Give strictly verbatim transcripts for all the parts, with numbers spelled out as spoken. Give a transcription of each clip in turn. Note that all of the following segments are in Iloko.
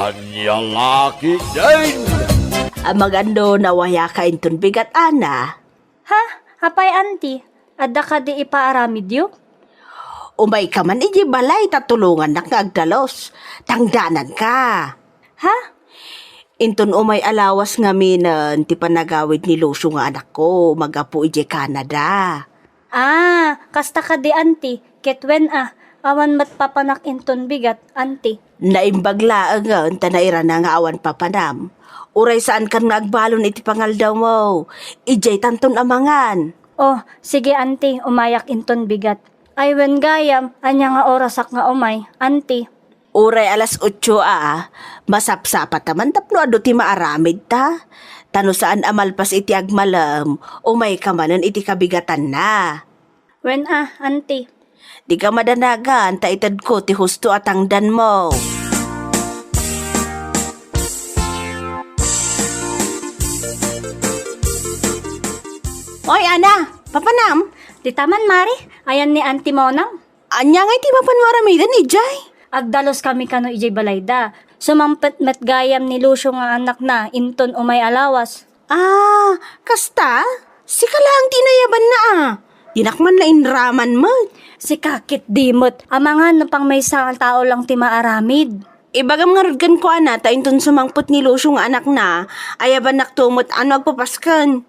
Ania la ketdin? Amangan no nawayaka inton bigat, Ana. Ha? Apay, Auntie? Adda kadi ipaaramidyo? Umayka man idiay balay ta tulongannak nga agdalus. Tangdananka. Ha? Inton umay a lawas ngaminen ti panagawid ni Lucio nga anakko, magapu idiay Canada. Ah, kasta kadi, Auntie. Ket wen a, awan met papanak inton bigat, Auntie. Naimbag laengen ta nairana nga awan papanam. Uray saankan nga agbalon iti pangaldawmo. Idiaytanton amangan. Oh, sige, Auntie, umayak inton bigat. Ay, wen gayam, ania nga orasak nga umay, Auntie? Uray alas otso a, masapsapata man tapno adu ti maaramidta. Ta no saan a malpas iti agmalem, umayka manen iti kabigatanna. Wen a, Auntie. Dika madanagan ta itedko ti husto a tangdanmo. Oy, Ana, papanam? Dita man, Mare, ayan ni Auntie Monang. Ania ngay ti mapanmo aramiden idiay? Agdaluskami kano idiay balayda. Sumangpet met gayam ni Lucio nga anakna inton umay a lawas. Ah, kasta? Sika laeng ti inayabanna a. Dinak man nainraman met. Sika ketdi met, amangan no pangmaysa a tao lang ti maaramid. Ibagam ngarud kenkuana ta inton sumangpet ni Lucio nga anakna, ayabannakto met a no agpapasken.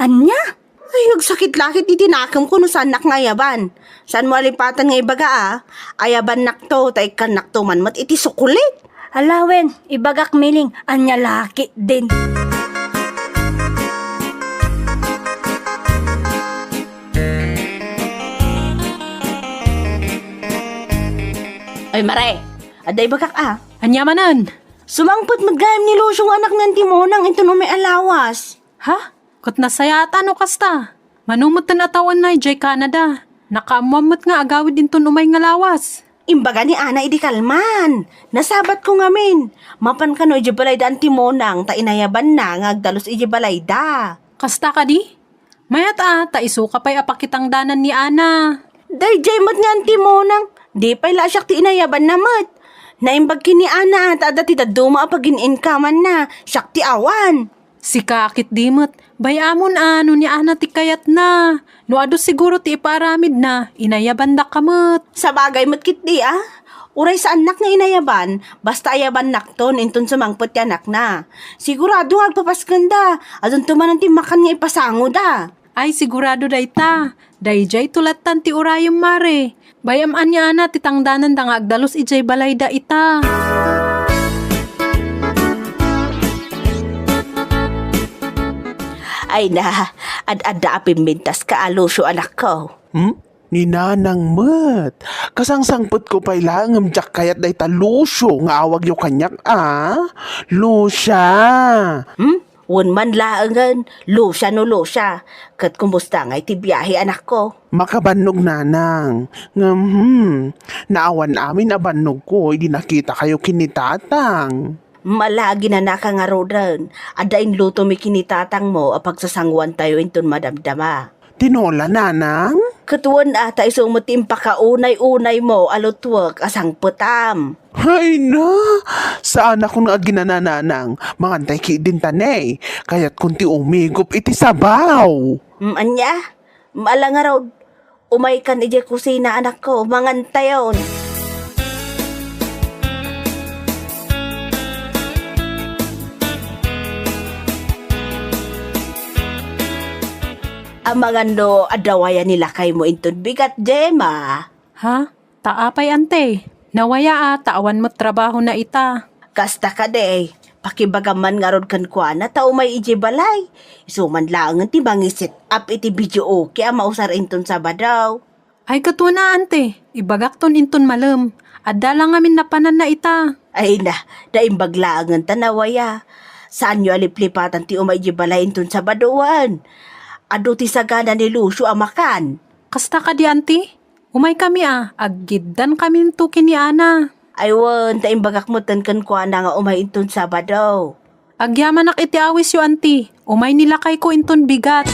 Ania? Ay, agsakit la ket iti nakemko no saannak nga ayaban. Saanmo a lipatan nga ibaga a, ayabannakto ta ikkannakto man met iti sukulit. Ala wen, ibagak miling, ania la ketdin. Ay, Mare, adda ibagak a. Ania manen? Sumangpet met gayam ni Lucio nga anakna ti Monang inton umay a lawas. Ha? Ket nasayaat a no kasta. Mano metten a tawenna idiay Canada? Nakaammoam met nga agawid inton umay nga lawas. Imbaga ni Ana idi kalman. Nasabatko ngamin. Mapan kano idiay balayda Auntie Monang ta inayabanna nga agdalus idiay balayda. Kasta kadi? Mayat a, ta isuka pay a pakitangdanan ni Ana. Daydiay met nga Auntie Monang. Di pay la siak ti inayabanna met. Naimbag ken ni Ana ta adda ti dadduma a pagin-inkamanna. Siak ti awan. Sika ketdi met, bay-amon a no ni Ana ti kayatna. No adu siguro ti ipaaramidna, inayabandaka met. Sabagay met ketdi a. Uray saannak nga inayaban, basta ayabannakton inton sumangpet ti anakna. Sigurado nga agpapaskenda, adunto manen ti makan nga ipasangoda. Ay, sigurado dayta. Daydiay to lattan ti urayem, Mare. Bay-am a ni Ana ti tangdananda nga agdalus idiay balayda ita. Ay na, ad-adda a pimmintaska a Lucio, anakko. Hmm? Ni Nanang met. Kasangsangpetko pay laeng ngem diak kayat dayta Lucio nga awagyo kaniak a. Lucia. Hmm? Wen man laengen, Lucia no Lucia. Ket kumusta ngay ti biahe, anakko? Makabannog, Nanang. Ngem, hmm, naawan amin a bannogko idi nakitakayo ken ni Tatang. Malagi na nakangaruden. Adda inlutomi ken ni Tatangmo a pagsasangoantayo inton madamdama. Tinola, Nanang? Ket wen a, ta isu met ti impakaunay-unaymo a lutuek a sangpetam. Ay na! Saanakon nga aginana, Nanang. Mangantay ketdin ta ne. Kayatkon ti umigup iti sabaw. Mm, ania? Mm, ala ngarud. Umaykan idiay kusina, anakko. Mangantayon. Amangan no adda waya ni lakaymo inton bigat, Gemma. Ha? Ta apay, ante? Nawaya a, ta awan met trabahona ita. Kasta kadi, pakibagam man ngarud kenkuana ta umay idiay balay. Isu man laengen ti mangiset-up iti videoke a mausar inton Sabado. Ay, ket wen a, ante, ibagakton inton malem. Adda la ngamin napananna ita. Ay na, naimbag laengen ta nawaya. Saanyo a liplipatan ti umay idiay balay inton Sabado wen? Adu ti sagana ni Lucio a makan. Kasta kadi, ante? Umaykami a, aggiddankaminto ken ni Ana. Ay wen, ta imbagak metten kenkuana nga umay inton Sabado. Agyamanak iti awisyo, anti. Umay ni lakayko inton bigat.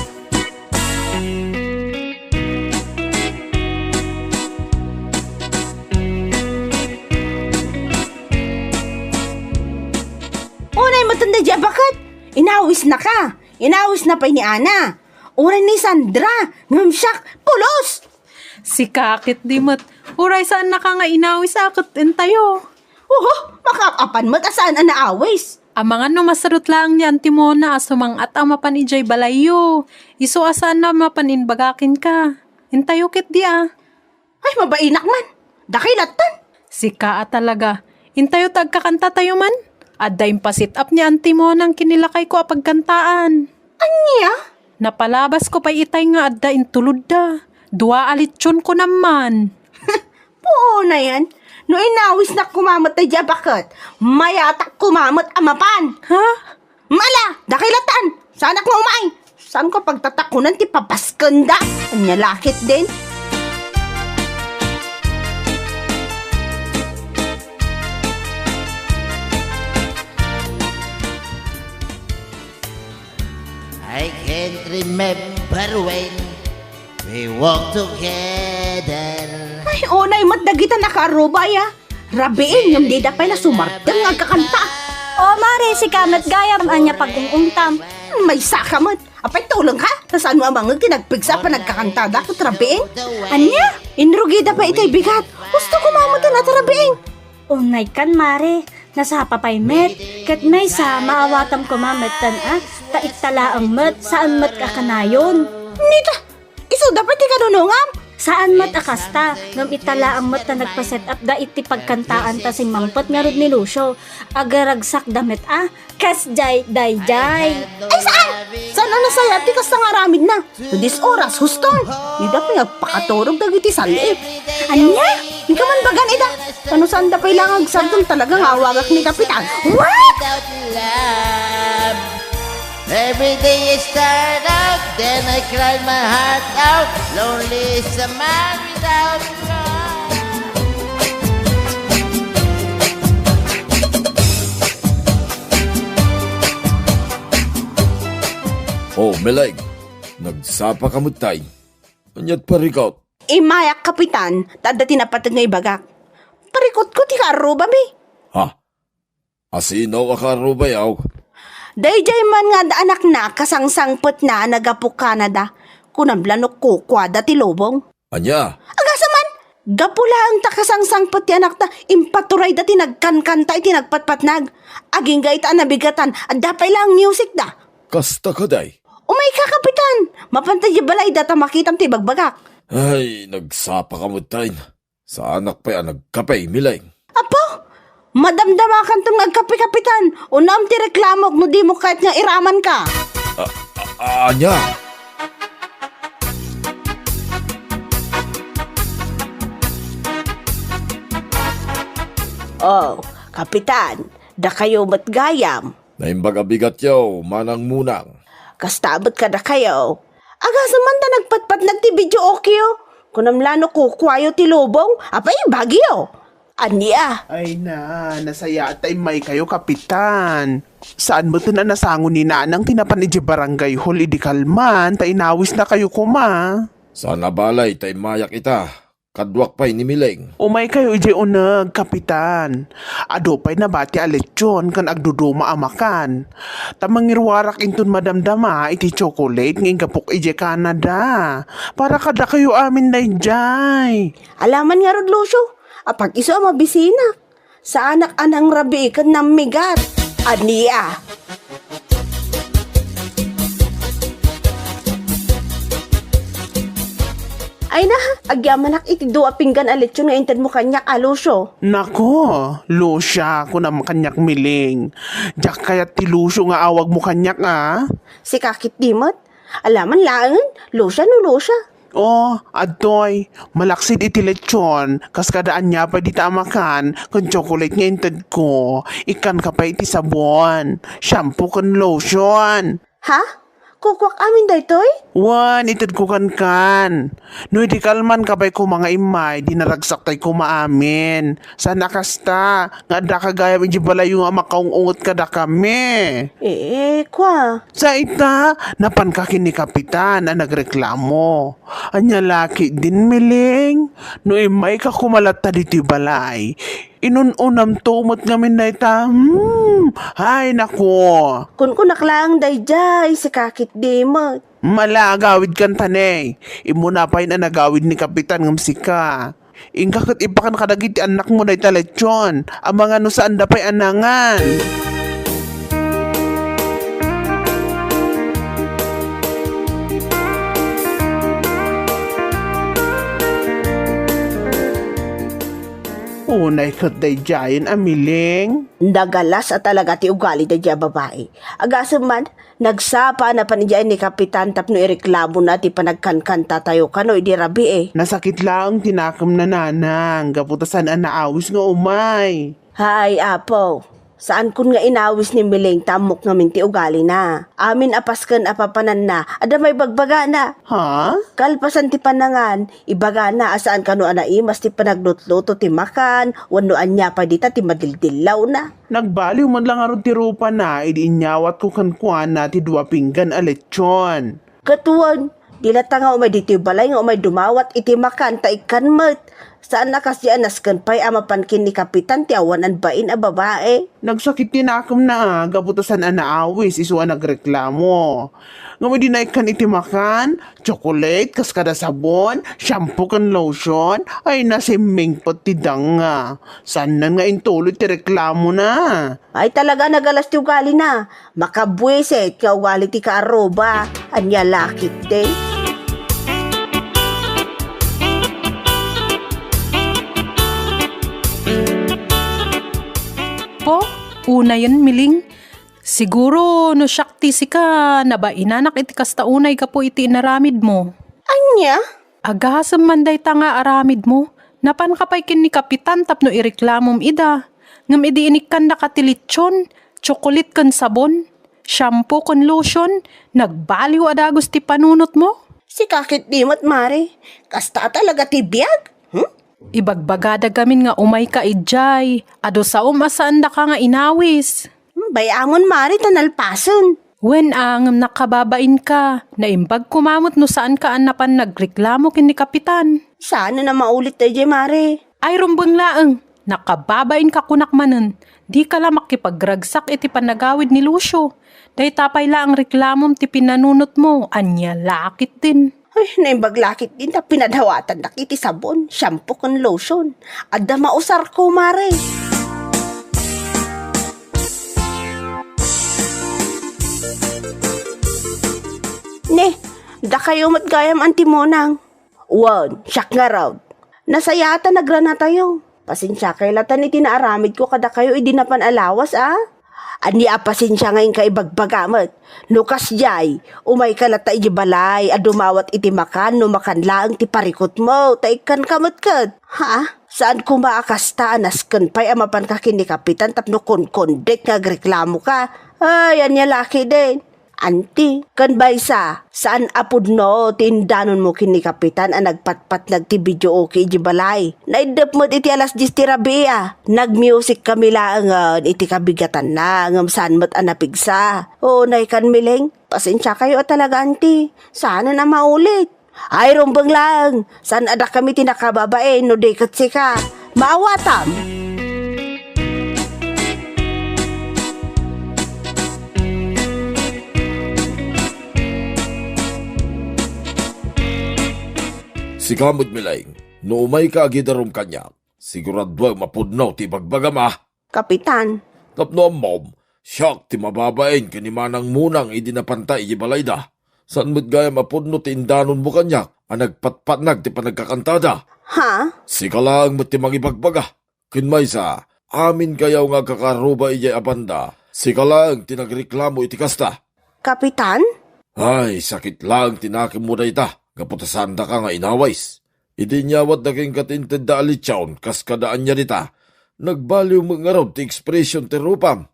Dia baket, inawisnaka. Inawisna pay ni Ana. Uray ni Sandra, ngem siak, pulos! Sika ketdi met, uray saannaka nga inawis a ket intayo. Oho, makaapan met a saan a naawis. Amangan no masadut laeng ni Auntie Mona a sumang-at a mapan idiay balayyo. Isu a saan a mapan imbagakenka. Intayo ketdi a. Ay, mabainak man. Dakay lattan. Sika a talaga. Intayo ta agkakantatayo man. Adda impasit-up ni Auntie Mona ken ni lakayko a pagkantaan. Ania? Napalabasko pay itay nga adda intulodda. Dua a lechon ko naman. Puonayen. No inawisnak koma met daydiay a baket, mayatak koma met a mapan. Ha? Mala, dakay lattan. Saanak nga umay. Saanko pagtatakunan ti papaskenda? Ania la ketdin? I can't remember when we walk together. Ay, unay met dagita nakaarruba, ya. Rabiin, ngem dida pay nasumardeng nga agkakanta. O, Mare, sika met gayam, ania pag-ung-ungtam? Maysaka met. Apay, tulongka? Ta saanmo a mangngeg ti nagpigsa a panagkakantada ket rabiin? Ania? Inrugida pay itay bigat. Husto koma met a rabiin. Unaykan, Mare. Nasapa pay met. Ket maysa, maawatam koma metten a, ta itta laeng met, saan met a kanayon. Nita, isuda pay ti kanunongam? Saan met a kasta, ngem itta laeng met ta nagpaset-up da iti pagkantaan ta simmangpet ngarud ni Lucio. Agaragsakda met a, kasdiay daydiay. Ay, saan? Saan a nasayaat ti kasta nga aramidna? No dis oras, huston. Dida pay agpakaturog dagiti sal-ip. Ania? Inka man bagan ida. Kano saanda pay la nga agsardeng talaga nga awagak ni Kapitan? What? Every day I start out, then I cry my heart out. Lonely is a man without love. Oh, Meleng, nagsapa ka met tay. Aniat parikot? Immayak, Kapitan, ta adda ti napateg nga ibagak. Parikotko ti kaarrubami. Ha? Asino a kaarrubayo? Daydiay man nga adda anakna kasangsangpetna a naggapu Canada. Kunam la no kukuada ti lubong. Ania? Agasem man, gapu laeng ta kasangsangpet ti anakta, impaturayda ti nagkankanta iti nagpatpatnag. Agingga ita a nabigatan, adda pay laeng musicda. Kasta kadi? Umayka, Kapitan! Mapanta idiay balayda ta makitam ti ibagbagak. Ay, nagsapa ka met tay. Saanak pay a nagkape, Meleng. Apo! Madamdamakanton nga agkape, Kapitan! Unam ti reklamok no dimo kayat nga iramanka! A, a, ania? Oh, Kapitan, dakayo met gayam. Naimbag a bigatyo, Manang Munang. Kasta met kadakayo. Agasem man ta nagpatpatnag ti videokeyo. Kunam la no kukuayo ti lubong, apay ibagyo? Ania? Ay na, nasayaat ta immaykayo, Kapitan. Saan metten a nasango ni Nanang ti napan idiay barangay hall idi kalman, ta inawisnakayo koma. Saan a balay ta immayak ita. Kaduak pay ni Meleng. Umaykayo idiay uneg, Kapitan. Adu pay nabati a lechon ken agduduma a makan. Ta mangiruarak inton madamdama iti chocolate nga inggapok idiay Canada. Para kadakayo amin daydiay. Alaman ngarud, Lucio, apag-isu a mabisinak. Saanak a nangrabii ken nammigat. Ania? Ay na, agyamanak iti dua pinggan a lechon nga intedmo kaniak, a Lucio. Nako, Lucia, kunam kaniak, Meleng. Diak kayat ti Lucio nga awagmo kaniak, a? Sika ketdi met. Alaman laeng, Lucia no Lucia. Oh, adtoy, malaksid iti lechon, kas kada ania pay dita a makan, ken chocolate nga intedko, ikkanka pay iti sabon, shampoo ken lotion. Ha? Kukuak amin daytoy? Wen, itedko kenkan. No idi kalmanka pay koma nga immay, di naragsak tay koma amin. Saan a kasta, nga addaka gayam idiay balayyo nga makaung-unget kadakami. Eh, kua. Sa ita, napanka ken ni Kapitan a nagreklamo. Ania la ketdin, Meleng? No immayka koma latta ditoy balay, Inun-unamto met ngamin dayta. Hmm, ay, nako. Kunkunak laeng daydiay, sika ketdi met. Mala, agawidkan ta ne. Immuna pay a nagawid ni Kapitan ngem sika. Inka ket ipakan kadagiti annakmo dayta lechon. Amangan no saanda pay a nangan. Unay ket daydiayen a Miling. Nagalas a talaga ti ugali daydiay a babai. Agasem man, nagsapa a napan idiay ni Kapitan tapno ireklamona ti panagkankantatayo kano idi rabii. Nasakit laeng ti nakemna, nanang, gapu ta saan a naawis nga umay. Hay, Apo, saankon nga inawis ni Miling ta ammok ngamin ti ugalina. Amin a pasken a papananna, adda maibagbagana. Ha? Kalpasan ti panangan, ibagana a saan kano a naimas ti panaglutluto ti makan, wenno ania pay dita ti madildillawna. Nagbaliw met la ngarud ti rupana idi inyawatko kenkuana ti dua pinggan a lechon. Ket wen, di latta nga umay ditoy balay nga umay dumawat iti makan ta ikkan met. Saan a kasdiay a nasken pay a mapan ken ni Kapitan ti awan a bain a babai. Nagsakit ti nakemna a gapu ta saan a naawis isu a nagreklamo. Ngem idi naikkan iti makan, tsokolate, kas kada sabon, shampoo ken lotion, ay nasimmingpet ti danga. Saannan nga intuloy ti reklamona. Ay talaga nagalas ti ugalina. Makabuisit nga ugali ti kaarruba. Ania la ketdi? Po, unayen, Miling. Siguro no siak ti sika, nabainanak iti kasta unay gapu iti inaramidmo. Ania? Agasem man dayta nga aramidmo. Napanka pay ken ni Kapitan tapno ireklamom ida. Ngem idi inikkandaka ti lechon, tsokolit ken sabon, shampoo ken lotion, nagbaliw a dagus ti panunotmo. Sika ketdi met, Mare. Kasta a talaga ti biag? Hmm? Ibagbagada gamin nga umayka idiay. Adu saom a saandaka nga inawis. Hmm, bay-amon, Mare, ta nalpasen. Wen a, ngem nakababainka. Naimbag koma met no saanka a napan nagreklamo ken ni Kapitan. Saan a maulit daydiay, Mare? Ay, rumbeng laeng. Nakababainka kunak manen. Dika la makipagragsak iti panagawid ni Lucio. Dayta pay laeng reklamom ti pinanunotmo. Ania la ketdin? Ay, naimbag la ketdin ta pinadawatandak iti sabon, shampoo ken lotion. Adda mausarko, Mare. Ne, dakayo met gayam, Anti Monang. Wen, siak ngarud. Nasayaat a nagranatayo. Pasensiakay latta iti naaramidko kadakayo idi napan a lawas, a? Ania a pasensia nga inka ibagbaga met? No kasdiay, umayka latta iti balay a dumawat iti makan no makan laeng ti parikutmo, ta ikkanka met ket. Ha? Saan koma a kasta a nasken pay a mapanka ken ni Kapitan tapno kunkundek nga agreklamoka? Ay, ania la ketdin? Anti, ken maysa, saan a pudno ti indanonmo ken ni Kapitan a nagpatpatnag ti videoke idiay balay. Naiddep met iti alas dies ti rabii. Nagmusikkami laengen iti kabigatanna, ngem saan met a napigsa. Unaykan, Miling, pasensiakayo a talaga, Anti. Saanen a maulit. Ay, rumbeng laeng. Saan a dakami ti nakababain no di ket sika? Maawatam! Sika met, Miling, no umayka agidarom kaniak, siguraduem a pudno ti ibagbagam a. Kapitan. Tapno ammom, siak ti mababain ken ni Manang Munang idi napanta idiay balayda. Saan met gayam a pudno ti indanonmo kaniak a nagpatpatnag ti panagkakantada. Ha? Sika laeng met ti mangibagbaga. Ken maysa, aminkayo nga agkakaarruba idiay a banda, sika laeng ti nagreklamo iti kasta. Kapitan? Ay, sakit laeng ti nakemmo dayta, gapu ta saandaka nga inawis. Idi inyawatda kenka ti intedda a lechon, kas kada ania dita, nagbaliw met ngarud ti ekspresion ti rupam.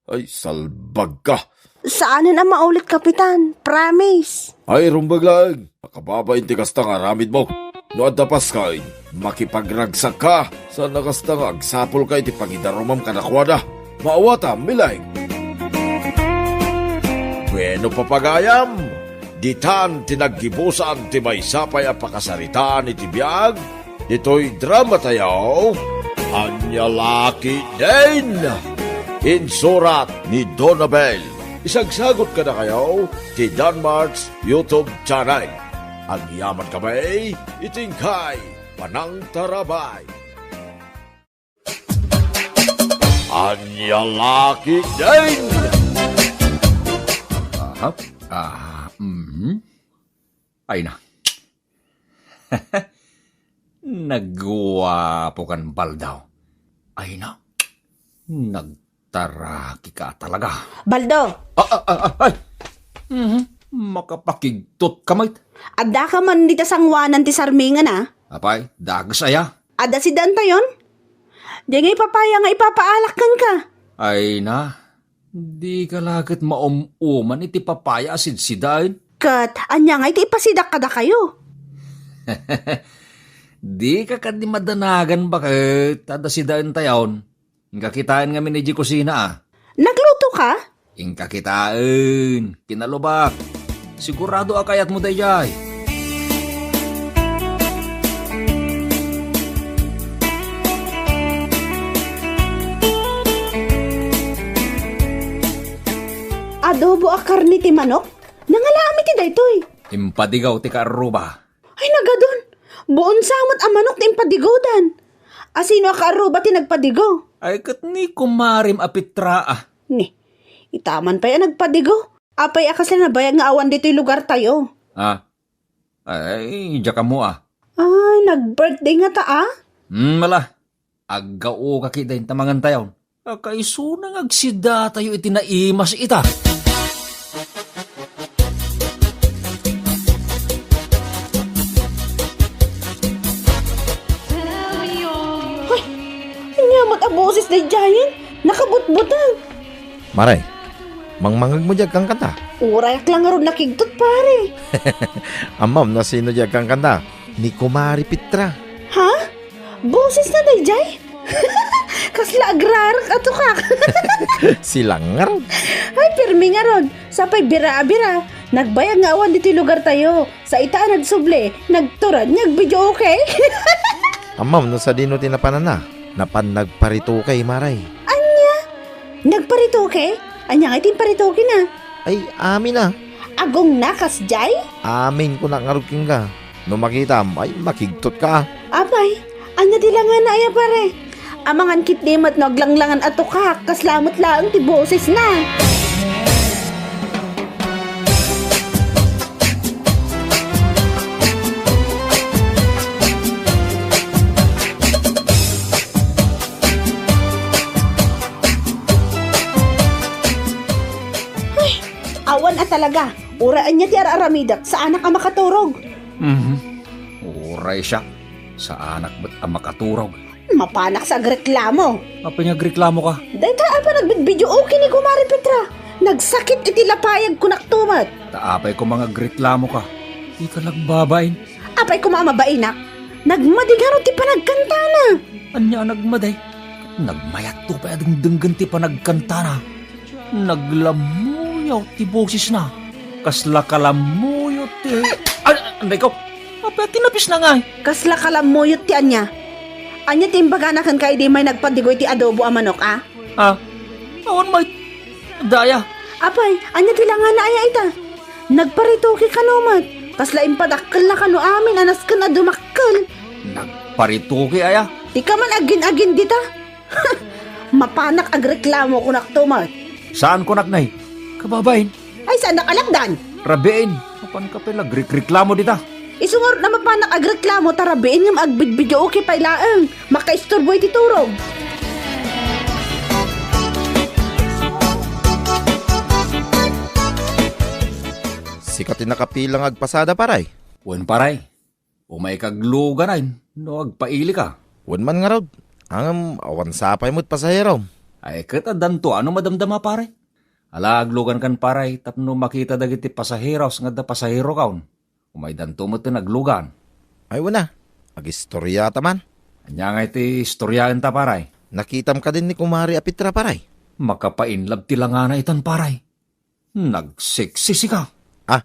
Ay, salbagka. Saanen a maulit, Kapitan. Promise. Ay, rumbeng laeng. Makababain ti kasta nga aramidmo. No adda paskaen, makipagragsakka. Saan a kasta nga agsapulka iti pangidarumam kadakuada. Maawatam, Miling. Bueno, papagayam, ditan ti naggibusan ti maysa pay a pakasaritaan iti biag. Ditoy dramatayo, An- Ania la ketdin! Insurat ni Donabel. Isagsagut kadakayo ti Danmart's YouTube channel. Agyaman kami iti inkay panangtarabay. Ania la ketdin! Aha. Ah, mhm. Ay na. Nagguapo kan, Baldo. Ay na. Nagtaraki ka talaga. Baldo! Ah, ah, ah, ah, ay! Mhm. Makapakigtot ka met. Adda ka man dita sangoanan ti sarmingan, a? Apay, dagus aya? Adda sidaentayon? Diay nga ipapaya nga ipapaalak kenka. Ay na, dika la ket maum-uman iti papaya a sidsidaen. Ket ania ngay ti ipasidak kadakayo? Dika kadi madanagan baket adda sidaentayon. Inka kitaen ngamin idiay kusina, a. Nagluto ka? Inka kitaen. Kinalubak. Sigurado a kayatmo daydiay. Adobo a karne ti manok? Nangalaam iti daytoy. Impadigaw ti kaarruba. Ay, nagadun! Buon samot a manok ti impadigawdan. A sino a kaarruba ti nagpadigaw? Ay, ket ni kumarem a Petra, a. Ni, ita man pay a nagpadigaw. Apay a kasla nabayag nga awan ditoy lugartayo? Ah. Ay, diak ammo, a. Ay, nag-birthday ngata, a? Hmm, ala. Aggaoka ketdin ta mangantayon. A, kaisuna nga agsidatayo iti naimas ita. Hoy, ania met a boses daydiayen? Nakabutbuteng. Mare, mangmangegmo diay agkankanta? Urayak la ngarud nakigtot, pare. Ammom no sino diay agkankanta? Ni Kumare Petra. Ha? Bosesna daydiay? Kasla agrarek a tukak. Silang ngarud. Ay, permi ngarud. Sapay bira a bira. Nagbayag nga awan ditoy lugartayo. Sa ita a nagsubli, nagtured nga agbidio, okay? Ammom no sadino ti napananna? Napan nagparetoke, Mare. Ania? Nagparetoke? Ania ngay ti imparetoke na? Ay, amin a. Agongna kasdiay? Amin, kunak ngarud kenka. No makitam, ay, makigtot ka. Apay, ania ti langana aya, pare? Amangan ketdi met no aglanglangan a tukak, kasla met laeng ti bosesna. Ay, awan a talaga. Uray ania ti ar-aramidek, saanak a makaturog. Mhm. Uray siak, saanak met a makaturog. Mapanak sa agreklamo. Apay nga agreklamoka? Dayta a panagbidbidio okay ni Kumare Petra. Nagsakit iti lapayag, kunak to met. Ta apay koma nga agreklamoka? Dika nagbabain. Apay koma a mabainak? Nagmadi ngarud ti panagkantana. Ania a nagmadi? Nagmayatto pay a dengdenggen ti panagkantana. Naglammuyaw ti bosesna. Kasla kalammuyo ti, ah, anday ko. Apay a tinapisna ngay? Kasla kalammuyo ti ania? Ania ti imbagana kenka idi may nagpadigo iti adobo a manok, a? Ah, awan met. Daya. Apay, ania ti langana aya ita? Nagparetoke kano met? Kasla impadakkelna kano amin a nasken a dumakkel. Nagparetoke aya? Dika man agin-agin dita. Mapanak agreklamo, kunak to met. Saan kunak nay? Kababain. Ay, saan nakalakdan? Rabiin. Mapanka pay la agrekreklamo dita. Isu ngarud a mapanak agreklamo ta rabiin ngem agbidbidio okay pay laeng. Makaisturbo iti turog. Sika ti nakapila nga agpasada, paray? Wen, paray. Umayka aglugan no agpailika. Wen man ngarud, ngem awan sapay met pasaherom. Ay, ket addanto a no madamdama, pare. Ala, aglugankan, pare, tapno makita dagiti pasaheros nga adda pasaherokaon. Umaydanto met aglugan. Ay, wen a, agistoriata man. Ania ngay ti istoriaenta, pare? Nakitam kadin ni Kumare a Petra, pare? Makapainlab ti langana itan, pare. Nagseksi sika. Ah,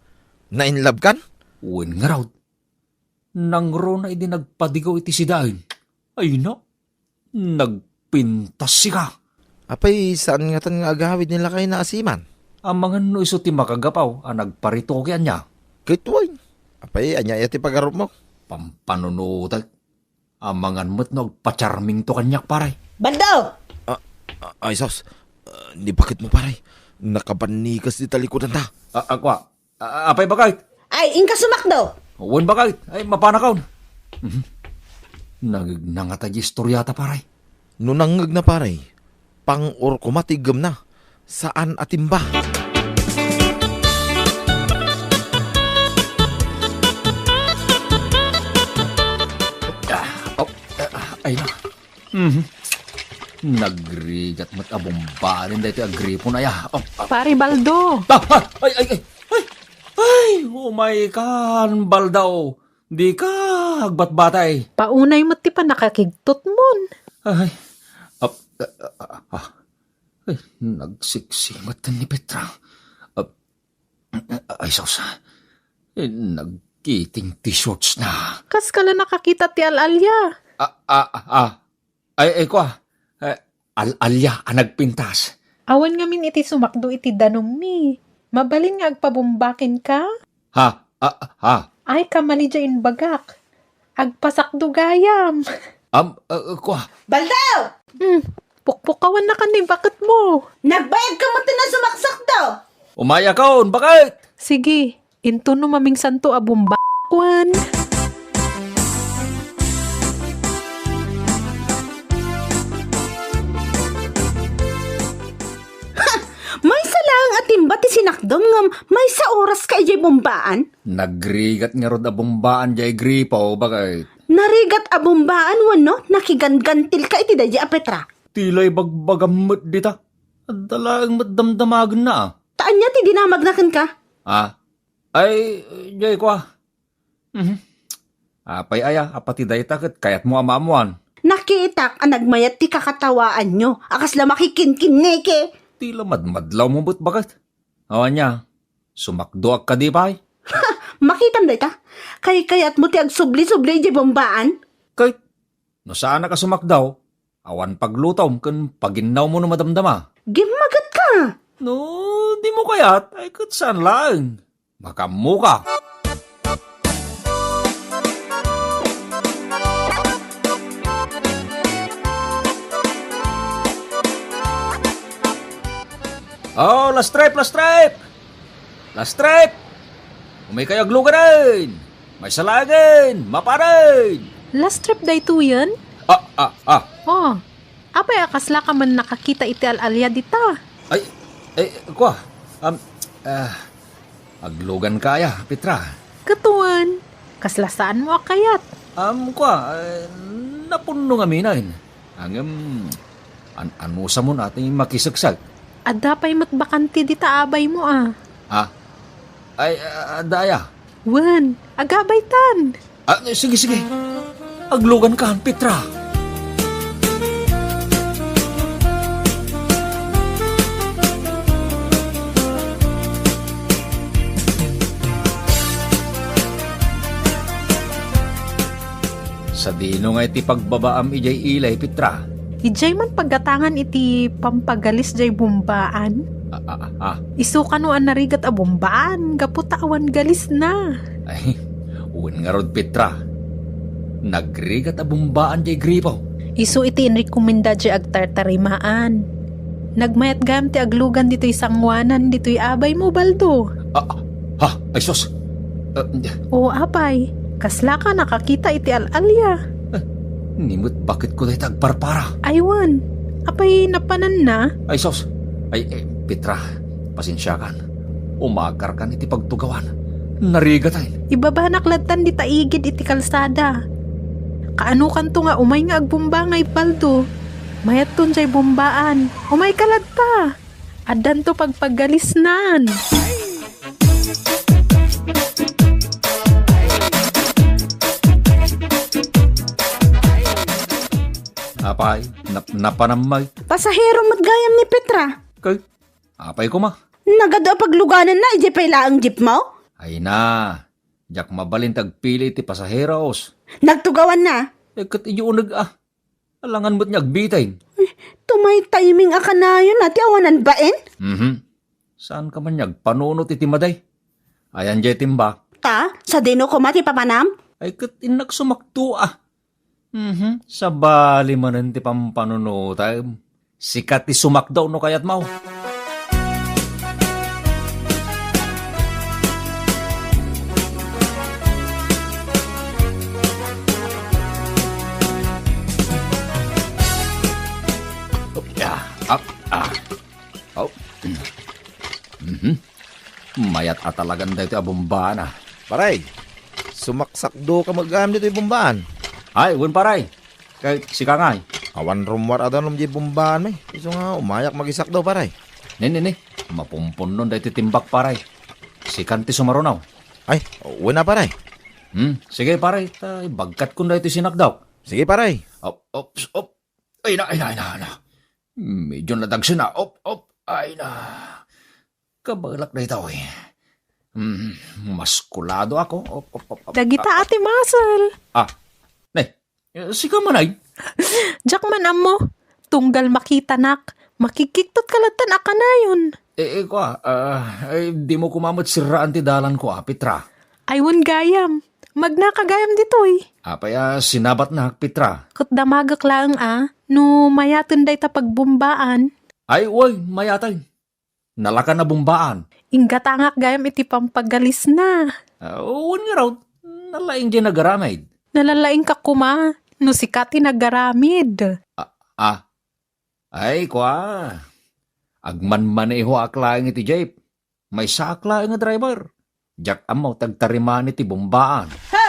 nainlabkan? Wen ngarud. Nangruna idi nagpadigaw iti sidaen. Ay na, nag nagpintas sika. Apay, saan ngatan nga agawid ni lakayna a siman? Amangan no isu ti makagapaw a nagparitoke ania? Ket wen, apay, ania aya ti pagarupmo? Pampanunotek. Amangan met no agpacharmingto kaniak, pare. Baldo! Ah, ah, ay, sus. Ah, ni baketmo, pare. Nakabannikas ti talikudanta. Ah, ah, kua. Ah, apay, bakit? Ay, inka sumakdo. Wen, bakit? Ay, mapanakaon. Mhm. Nagigna nga ta di istoriata, pare. No nangngegna, pare, pang-or koma ti iggemna, saan a timba. Ah, oh, ah, ay na. Mhm. Nagrigat met a bumbaan daytoy a gripon aya. Oh, ah. Pare Baldo. Ah, ah, ay, ay, ay, ay, ay, umay kan, Baldaw. Dika agbatbatay. Paunay met ti pannakakigtotmon. Ay, ap-, ah, ah, ah, ah. Ay, nagsiksi met ni Petra. Ap-, ay, sus. Eh, nagkiting ti shorts na. Kas ka la nakakita ti al-alia. Ah, ah, ah, ah. Ay, ay, kua. Eh, al-alia a nagpintas. Awan ngamin iti sumakdo iti danummi. Mabalin nga agpabumbakenka? Ha? Ah, ha? Ay, kamali diay imbagak. Agpasakdo gayam. Am, ah, kua. Baldaw! Hmm, pukpukawan na kan ni baketmo. Nagbayad ka met ti nasumaksakdo. Umayakon, bakit? Sige, inton no mamingsanto a bumbakwan. Ha! Maysa laeng a timba ti sinakdom ngem maysa oras ka idiay bumbaan? Nagrigat ngarud a bumbaan diay gripo, bakit? Narigat a bumbaan wenno nakiganggantil ka iti daydi a Petra? Ti la ibagbagam met dita. Adda laeng met damdamagenna, a. Ta ania ti dinamagna kenka? Ah, ay, diay kua. Mhm. Apay aya, a pati dayta ket kayatmo a maammoan? Nakitak a nagmayat ti kakatawaanyo a kasla makikinkinneke. Ti la madmadlawmo met, bakit? Awan nia, sumakdoak kadi pay? Makitam dayta? Kaykayatmo ti agsubli-subli idiay bumbaan? Kay, no saanak a sumakdaw, awan paglutom ken paginnawmo no madamdama. Gimmagetka! No, dimo kayat, ay ket saan laeng. Makaammoka. Oh, last trip, last trip! Last trip! Umay kayo agluganen! Maysa laengen! Mapanen! Last trip daytoyen? Ah, ah, ah. Oh, apay a kasla ka man nakakita iti al-alia dita? Ay, ay, kua, um, ah, aglugan ka aya, Petra? Ket wen, kasla saanmo a kayat? Um, kua, eh, napunno ngamin. Ngem, an-, anusamon a ti makiseksek? Adda pay met bakante dita abaymo, a. Ah? Ay, ah, adda aya? Wen, agabaytan. Ah, sige, sige. Aglugan kan, Petra. Sadino nga iti pagbabaam idiay ilay, Petra? Idiay man paggatangan iti pampagalis diay bumbaan. Ah, ah, ah, ah. Isu kano a narigat a bumbaan gapu ta awan galisna. Ay, wen ngarud, Petra. Nagrigat a bumbaan diay gripo. Isu iti inrekomenda diay agtartarimaan. Nagmayat gayam ti aglugan ditoy sangoanan ditoy abaymo, Baldo. Ah, ha? Ay, sus. Ah, O, apay, kasla ka nakakita iti al-alia? Eh, ni met baketko dayta agparpara? Ay, wen. Apay, napananna? Ay, sus. Ay, eh, Petra, pasensiakan. Umakarkan iti pagtugawan. Narigaten. Ibabanak lattan dita igid iti kalsada. Kaanokanto nga umay nga agbumbangay, Baldo? Mayatton diay bumbaan. Umayka latta. Addanto pagpagalisnan. Apay, nap-, napanam met. Pasahero met gayam ni Petra. Kay, apay koma? Nagadu a paglugananna, idiay pay laeng jeepmo? Ay na, diak mabalin ti agpili iti pasaheros. Nagtugawanna? Eh, ket idiay uneg a. Alangan met nga agbitay. Eh, Tumaytayming a kanayon a ti awanan bain? Mhm. Saan ka man nga agpanunot iti madi? Ayan jay timbak. Ta, sadino koma ti papanam? Ay, ket innak sumakdo, ah. Mhm. Sabali manen ti pampanunotem. Sika ti sumakdo no kayatmo. Ah, ah, ah. Oh. Mhm. Mayat a talagan daytoy a bombaan, ah. Pare, sumaksakdo ka met gayam ditoy bombaan. Ay, wen, pare. Kay sika ngay. Awan rummuar a danum diay bombaan, may. Isu nga, umayak magisakdo, pare. Ni, ni, ni. Mapumpunnon daytoy timbak, pare. Sikan ti sumaruno. Ay, wen a, pare. Hmm, sige, pare. Ta, ibagkatkon daytoy sinakdok. Sige, pare. Op, op, op. Ay na, ay na, ay na, ay na. Medyo nadagsen na. Op, op. Ay na. Kabaelak daytoy. Hmm, maskulado ako. Op, op, op, op. Dagita a ti muscle. Ah, ne. Eh, sika man ay? Diak man ammo. Tunggal makitanak, makikiktot ka lattan a kanayon. Eh, eh, kwa, ah, ay, dimo koma met sirraan ti dalanko, ah, Petra. Ay, wen gayam. Magnaka gayam ditoy. Apay a sinabatnak, Petra? Ket damagek laeng a, no mayaten dayta pagbombaan. Ay, uy, mayaten. Nalakan a bombaan. Inggatangak gayam iti pampagalisna. Ah, wen ngarud, nalaing diay nagaramid. Nalalaingka koma, no sika ti nagaramid. Ah, ah. Ay, kwa. Agmanmanehoak laeng iti jeep. Maysaak laeng a driver. Diak ammo ti agtariman iti bombaan. Ho!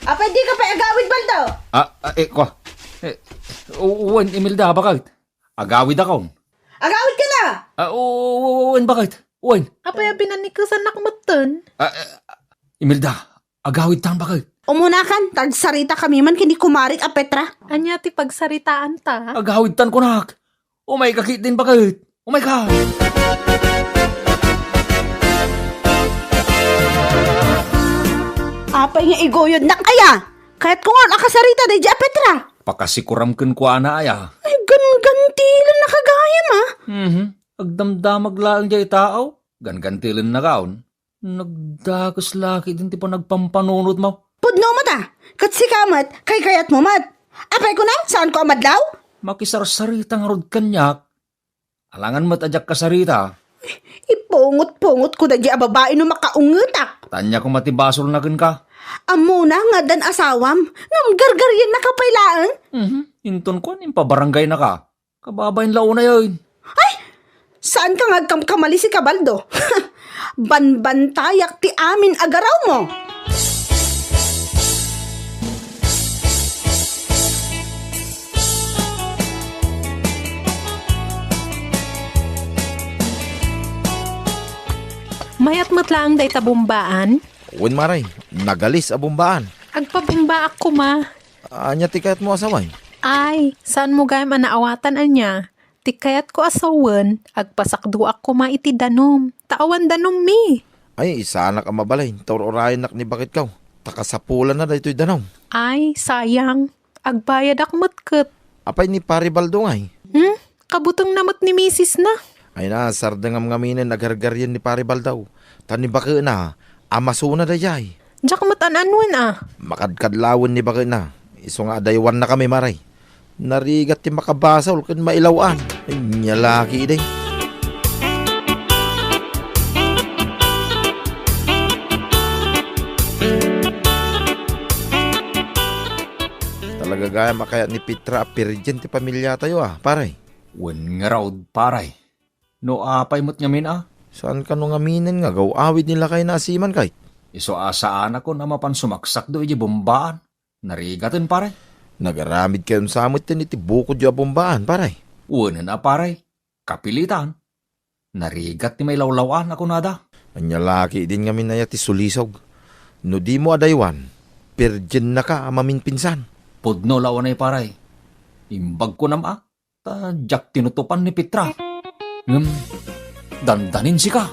Apay dika pay agawid, Baldo? Ah, ah, eh, kwa. Eh, u-, wen, Imelda, baket? Agawidakon. Agawidka na! Ah, u-, u-, wen, baket? Wen. Apay a binanikesannak metten? Ah, eh, Imelda, agawidtan, baket? Umunakan, ta agsaritakami man ken ni kumarik a Petra. Ania ti pagsaritaanta? Agawidtan kunak. Umayka ketdin, baket. Umayka. Apay nga iguyodnak aya? Kayatko nga a kasarita daydiay a Petra. Pakasikuram kenkuana aya. Ay, gangantilenna ka gayam, ah. Mhm. Agdamdamag laeng diay tao. Gangantilenna kaon. Nagdakes la ketdin ti panagpampanunotmo. Pudno met, ah. Ket sika met, kaykayatmo met. Apay kuna, saanko a madlaw? Makisarsarita ngarud kaniak. Alangan met a diak kasarita. Ipungot-pungotko daydiay a babai no makaungetak. Ania koma ti basolna kenka? Ammona nga addan asawam, ngem gargariennaka pay laeng. Mhm. Inton kuan, impabarangaynaka. Kababain la unayen. Ay! Saanka nga agkamkamali, sika, Baldo? Banbantayak ti amin a garawmo. Mayat met laeng dayta bombaan? Wen, Mare, nagalis a bombaan. Agpabombaak koma. Ania ti kayatmo a saway? Ay, saanmo gayam a naawatan ania? Ti kayatko a sawen, agpasakdoak koma iti danum, ta awan danummi. Ay, saanak a mabalin, ta ur-urayennak ni baketko. Ta kasapulanna daytoy danum. Ay, sayang. Agbayadak met ket. Apay ni Pare Baldo ngay? Hmm? Kabutengna met ni misisna. Ay na, sardengam ngaminen a gargarien ni Pare Baldo. Ta ni baketna, amasona daydiay. Diak met an-anuen a. Makadkadlawen ni baketna. Isu nga adaywannakami, Mare. Narigat ti makabasol ken mailaw-an. Ania la ketdi. Talaga gayam a kayat ni Petra a pirgen ti pamiliatayo a, pare. Wen ngarud, pare. No apay met ngamin a? Saan kano ngaminen nga agaw-awid ni lakayna a siman, kay? Isu a saanakon a mapan sumaksakdo idiay bombaan. Narigaten, pare. Nagaramidkayon sa metten iti bukodyo a bombaan, pare. Wenen a, pare. Kapilitan. Narigat ti mailawlaw-an a kunada. Ania la ketdin ngamin aya ti sulisog? No dimo adaywan, pirgennaka a maminpinsan. Pudno la unay, pare. Imbag kunam a, ta diak tinutupan ni Petra. Ngem, dandanin sika.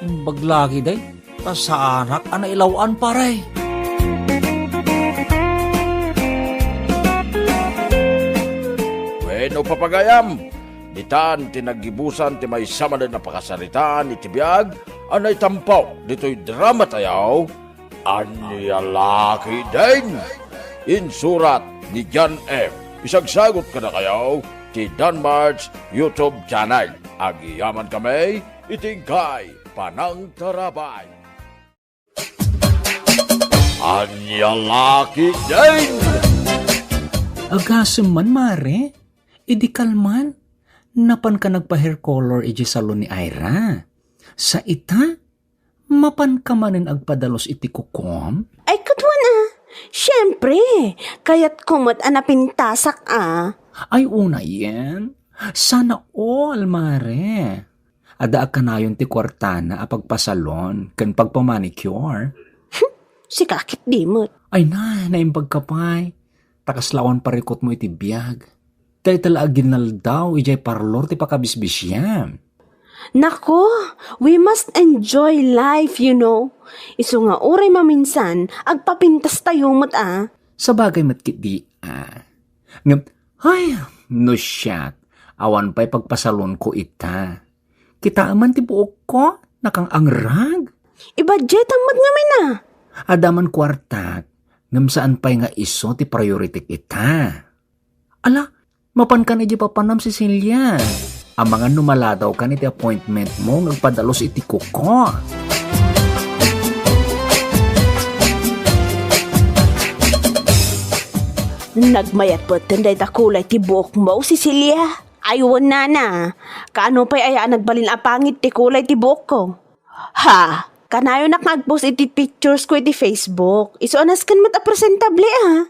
Imbag la ketdi, ta saanak a nailaw-an, pare. Ken no papagayam, ditan ti naggibusan ti maysa manen a pakasaritaan iti biag a naitampo ditoy drama tayo, Ania La Ketdin? Insurat ni John M. Isagsagut kadakayo ti Danmart's YouTube channel. Agyaman kami iti inkay panangtarabay. Ania La Ketdin? Agasem man, Mare. Idi kalman, napanka nagpa-hair color idiay salon ni Ira. Sa ita, mapanka manen agpadalus iti kukom? Ay, kaduana. Siempre, kayatko met a napintasak a. Ay, unayen. Sana all, Mare. Adda a kanayon ti kuartana a pagpasalon ken pagpamanicure. Sika ket di met. Ay na, naimbagka pay. Ta kasla awan parikutmo iti biag. Dayta la a ginaldaw idiay parlor ti pakabisbisiam. Nako, we must enjoy life, you know. Isu nga uray maminsan, agpapintas tayo met a. Sabagay met ketdi a. Ngem, ay, no siak, awan pay pagpasalonko ita. Kitaem man ti buokko, nakang-angrag. Ibudgetam met ngamin a. Adda man kuartak, ngem saan pay nga isu ti priority ita. Ala, mapankan idiay papanam, Cecilia. Amangan no maladawkan iti appointment mo nga agpadalus iti kuko. Nagmayat met dayta kulay ti buokmo, Cecilia. Ay, wen, nana. Kaano pay aya a nagbalin a pangit ti kulay ti buokko? Ha? Kanayonak nga agpost iti pictures ko iti Facebook. Isu a nasken met a presentable a.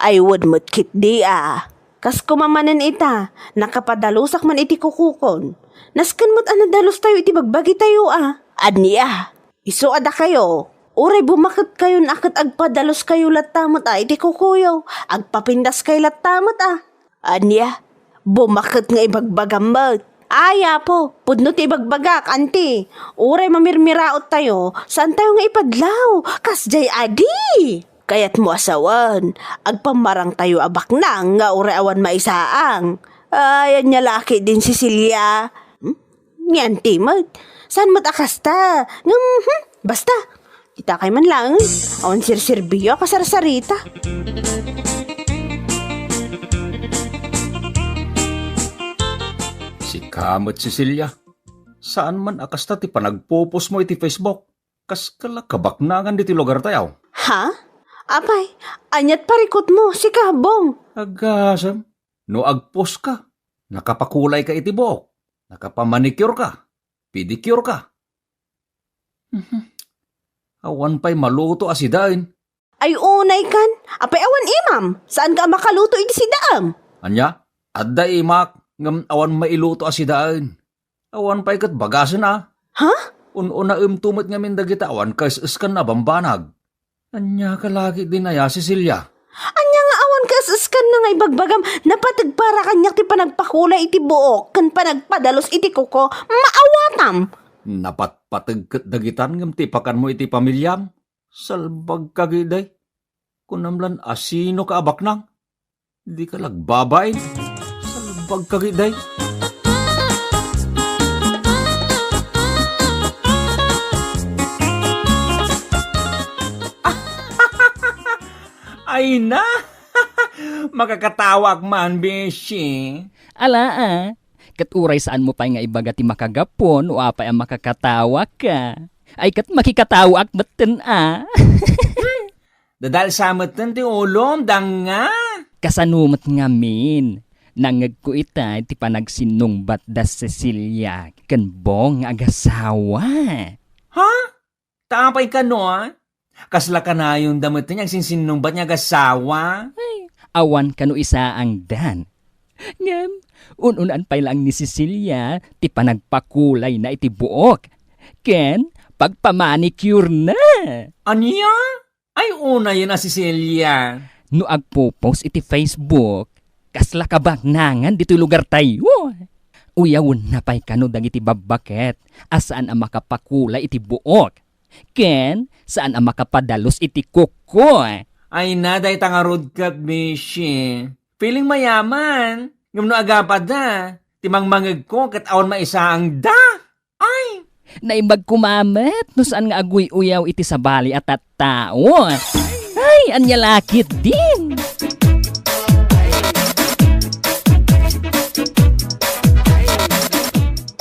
Ay, wen met ketdi a. Kas koma manen ita, nakapadalusak man iti kukokon. Nasken met a nadalustayo iti bagbagitayo a. Ania? Isu a dakayo, uray bumaketkayon a ket agpadaluskayo latta met a iti kukoyo, agpapindaskay latta met a. Ania? Bumaket nga ibagbagam met. Ay, Apo, pudno ti ibagbagak, anti. Uray mamirmiraottayo, saantayo nga ipadlaw. Kasdiay adi. Kayatmo a sawen, agpammarangtayo a baknang nga uray awan maisaang. Ay, ania la ketdin, Cecilia? Hmm? Ni anti met. Saan met a kasta? Ngem, hmm, basta. Itakay man laeng. Awan serserbiyo a kasarsarita. Sika met, Cecilia. Saan man a kasta ti panagpopostmo iti Facebook. Kas kala kabaknangan ditoy lugartayo. Ha? Apay, aniat parikutmo, sika, Bong? Agasem, no agpost ka, nakapakulay ka iti buok, nakapamanicure ka, pedicure ka. Mhm. Awan pay maluto a sidaen. Ay, unay kan, apay awan imam, saan ka a makaluto iti sidaem? Ania? Adda imak, ngem awan mailuto a sidaen. Awan pay ket bagasen a. Ha? Un-unaemto met ngamin dagita awan kaes-eskan a bambanag. Ania ka la ketdin aya, Cecilia? Ania nga awan kaes-eskan na nga ibagbagam, napateg para kaniak ti panagpakulay iti buok ken panagpadalus iti kuko, maawatam. Napatpateg ket dagitan ngem ti ipakanmo iti pamiliam? Salbag ka ketdi. Kunam lan a sino ka a baknang? Di ka lagbabain. Salbag ka ketdi. Ay na! Makakatawaak man, beshi. Ala, a. Ket uray saanmo pay nga ibaga ti makagapu no apay a makakatawa ka. Ay, ket makikatawaak metten a. Dadalsa metten ti ulom, danga. Kasano met ngamin? Nangngegko ita iti panagsinnungbat da Cecilia ken Bong nga agasawa. Ha? Ta apay kano, a? Kasla kanayonda metten nga agsinsinnungbat nga agasawa? Ay, awan kano isaangdan. Ngem, un-unan pay laeng ni Cecilia ti panagpakulayna iti buok ken pagpamanicure-na. Ania? Ay, unayen a Cecilia. No agpo-post iti Facebook, kasla kabaknangan ditoy lugartayo. Uyawenna pay kano dagiti babbaket a saan a makapakulay iti buok ken saan a makapadalus iti kuko. Ay na, dayta ngarud ket, beshi. Feeling mayaman. Ngem no agapada, ti mangmangegko ket awan maisaangda. Ay! Naimbag koma met no saan nga aguy-uyaw iti sabali a tattao. Ay, ania la ketdin?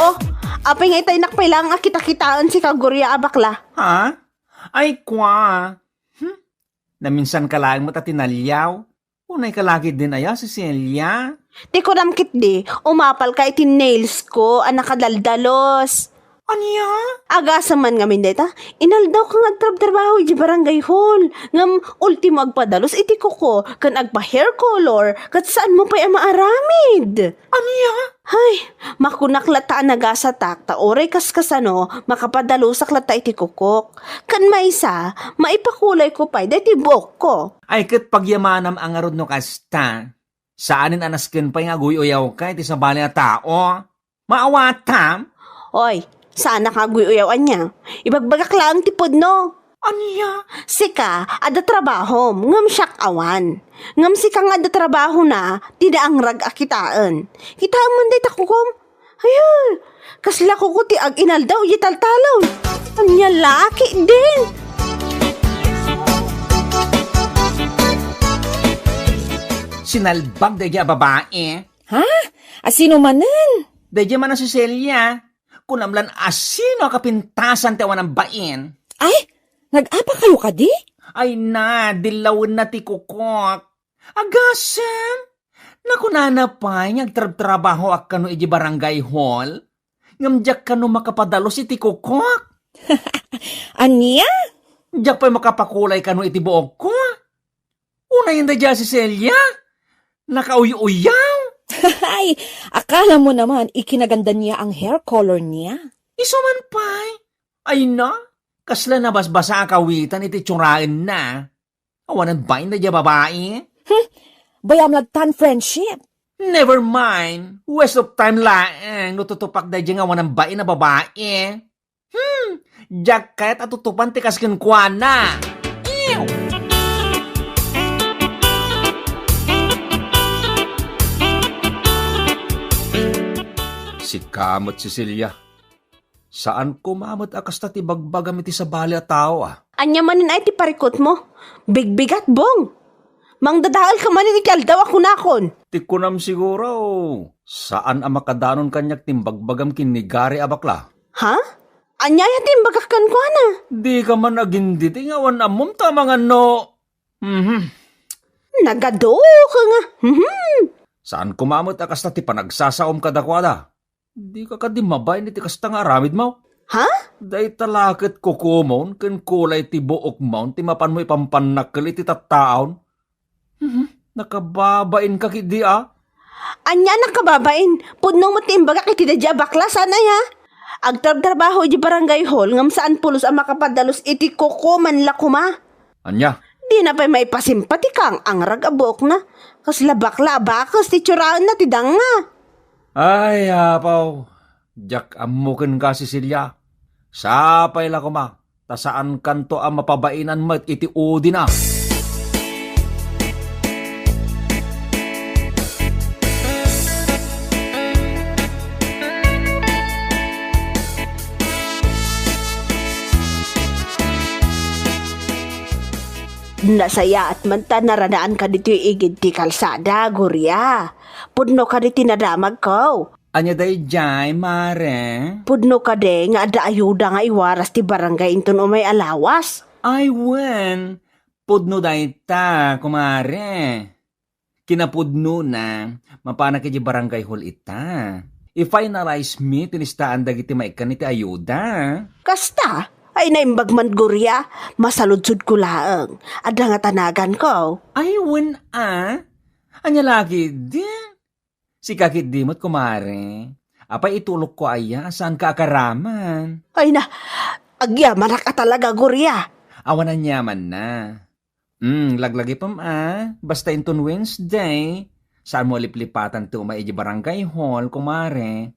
Oh, apay nga itaynak pay laeng a kita-kitaen sika, Gloria, a bakla. Ha? Ay, kwa. Hmm? Naminsanka laeng met a tinaliaw. Unayka la ketdin aya, Cecilia? Ti kunam ketdi, umapalka iti nails ko a nakadaldalos. Ania? Agasem man ngamin dayta, inaldawka nga agtrabtrabaho iti barangay hall. Ngem ultimo agpadalus iti kuko ken agpa-hair color ket saanmo pay a maaramid. Ania? Hay, makunak latta a nagasatak ta uray kaskasano, makapadalusak latta iti kukok. Ken maysa, maipakulayko pay daytoy buokko. Ay ket pagyamanam a ngarud no kasta. Saanen a nasken pay nga aguy-uyawka iti sabali a tao. Maawatam? Oy, saanak nga aguy-uyaw ania. Ibagbagak laeng ti pudno. Ania? Sika, adda trabahom, ngem siak awan. Ngem sika nga adda trabahona, ti naangrag a kitaen. Kitaem man dayta kukom? Ayy, kasla kuko ti ag-inaldaw iti taltalon. Ania la ketdin? Sinalbag daydi a babai. Ha? A sino manen? Daydi man a Cecilia. Kunam lan a sino a kapintasan ti awanan bain. Ay, nag-apa kayo kadi? Ay na, dillawenna ti kukok. Agasem, nakunana pay nga agtrabtrabahoak kano iti barangay hall. Ngem diak kano makapadalos iti kukok. Ania? Diak pay makapakulay kano iti buokko. Unayen daydi a Cecilia? Nakauy-uyaw? Ay, akala mo naman, ikinaganda niya ang hair color niya. Isu man pay. Ay na, kasla nabasbasa a kawitan iti tsuraenna. Awanan bain daydi a babai? Hmm, bayam lagtan friendship. Never mind. Waste of time laeng no tutupak daydi nga awanan bain a babai. Hmm, diak kayat a tutupan ti kas kenkuana. Ew! Sika met, Cecilia. Saan koma met a kasta ti bagbagam iti sabali a tao, a. Ania manen ay ti parikutmo? Bigbigat, Bong! Mangdadaelka manen iti aldaw a kunakon. Ti kunam siguro, saan a makadanon kaniak ti imbagbagam ken ni Gary a bakla. Ha? Ania aya ti imbagak kenkuana? Dika man aginditi nga awan ammom ta mangan no. Mhm. Nagaduka nga. Mhm. Saan koma met a kasta ti panagsasaom kadakuada? Dika kadi mabain iti kasta nga aramidmo? Ha? Dayta la ket kukomon ken kulay ti buokmon ti mapanmo ipampannakkel iti tattaon? Mhm, nakababainka ketdi a? Ania a nakababain? Pudno met ti imbagak iti daydi a bakla, saan aya? Agtrabtrabaho iti barangay hall ngem saan pulos a makapadalus iti kuko man la koma. Ania? Dina pay maipasimpati kang angrag a buokna. Kasla bakla a bakes ti itsuraenna ti danga. Ay, apaw, diak ammo kenka, Cecilia. Sapay la koma, ta saankanto a mapabainan met iti udina. Nasayaat man ta naradaanka ditoy igid ti kalsada, Gloria. Pudno kadi ti nadamagko. Ania daydiay, mare? Pudno kadi nga adda ayuda nga iwaras ti barangay inton umay a lawas? Ay, wen. Pudno dayta, kumare. Kinapudnona, mapanak iti barangay hall ita. I-finalize mi ti listaan dagiti maikkan iti ayuda. Kasta? Ay, naimbag man, Gloria. Masaludsodko laeng. Adda nga tanaganko. Ay, wen a? Ania la ketdi? Sika ketdi met, kumare. Apay itulokko aya a saanka a karaman? Ay na, agyamanak a talaga, Gloria. Awan aniamanna. Hmm, laglagipem a. Basta inton Wednesday, saanmo a liplipatan ti umay iti barangay hall, kumare.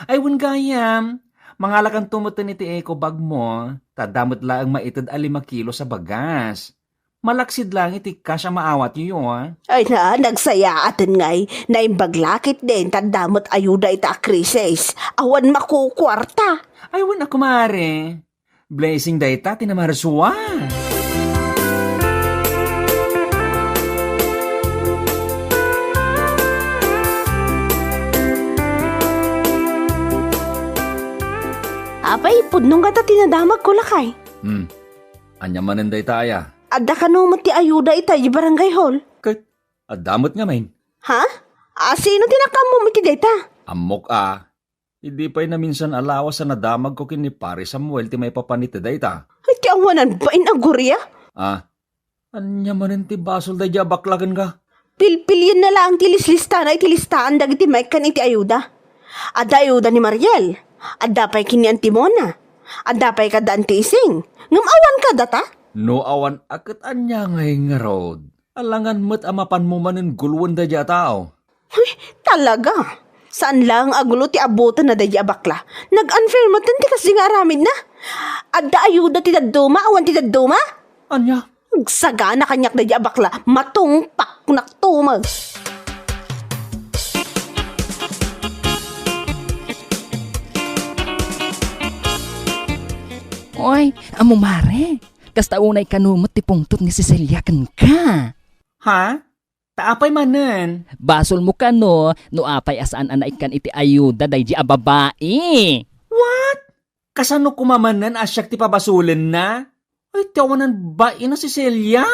Ay, wen gayam, mangalakanto metten iti eco bag mo, ta adda met laeng maited a lima kilos a bagas. Malaksid lang iti kas a maawatyo, a? Ay na, nagsayaaten ngay. Naimbag la ketdin, ta adda met ayuda ita a krisis. Awan makukuarta. Ay, wen a, kumare. Blessing dayta ti namarsua. Apay, pudno ngata ti nadamagko, lakay. Hmm. Ania manen dayta aya? Adda kano met ti ayuda ita idiay barangay hall? Ket adda met ngamin. Ha? A, sino ti nakaammom iti dayta? Ammok a. Idi pay naminsan a lawas a nadamagko ken ni Pare Samuel ti maipapan iti dayta. Ay, ti awanan bain a Gloria? Ah, ania manen ti basol daydiay a bakla kenka? Pilpilienna laeng ti lislistana iti listaan dagiti maikkan iti ayuda. Adda ayuda ni Mariel. Adda pay ken ni Auntie Mona. Adda pay kada Auntie Ising. Ngem awan kadata? No awan a ket ania ngay ngarud? Alangan met a mapanmo manen guloen daydiay a tao. Ay, talaga. Saan laeng a gulo ti abutenna daydiay a bakla. Nag-unfair metten ti kasdi nga aramidna. Adda ayuda ti dadduma, awan ti dadduma? Ania? Agsagana kaniak daydiay a bakla, matungpaknakto met. Oy, ammo mare, kasta unay kano met ti pungtot ni Cecilia kenka. Ha? Ta apay manen? Basolmo kano no apay a saan a naikkan iti ayuda daydiay a babai. What? Kasano koma manen a siak ti pabasolenna? Ay, ti awanan bain a Cecilia?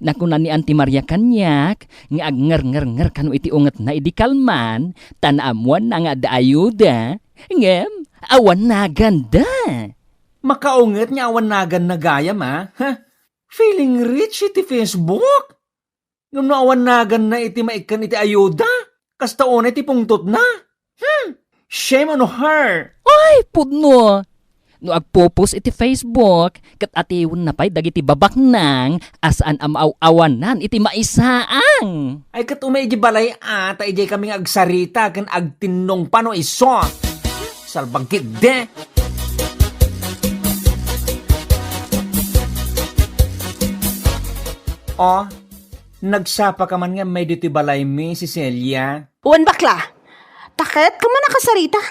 Nakuna ni Auntie Maria kaniak nga agngarngarngar kano iti ungetna idi kalman, ta naammoanna nga adda ayuda, ngem awan naganda. Makaunget nga awan naganna gayam, a? Ha? Feeling rich iti Facebook? Ngem no awan naganna iti maikkan iti ayuda, kasta unay ti pungtotna. Hmm, shame on her! Ay, pudno! No agpupos iti Facebook, ket atiwenna pay dagiti babaknang a saan a maaw-awanan iti maisaang. Ay, ket umay idiay balay a, ta idiay kami nga agsarita ken agtinnong pano iso. Salbagkit de! Oh, nagsapa ka man nga may ditoy balaymi, Cecilia? Wen, bakla. Ta kayat ka man a kasarita.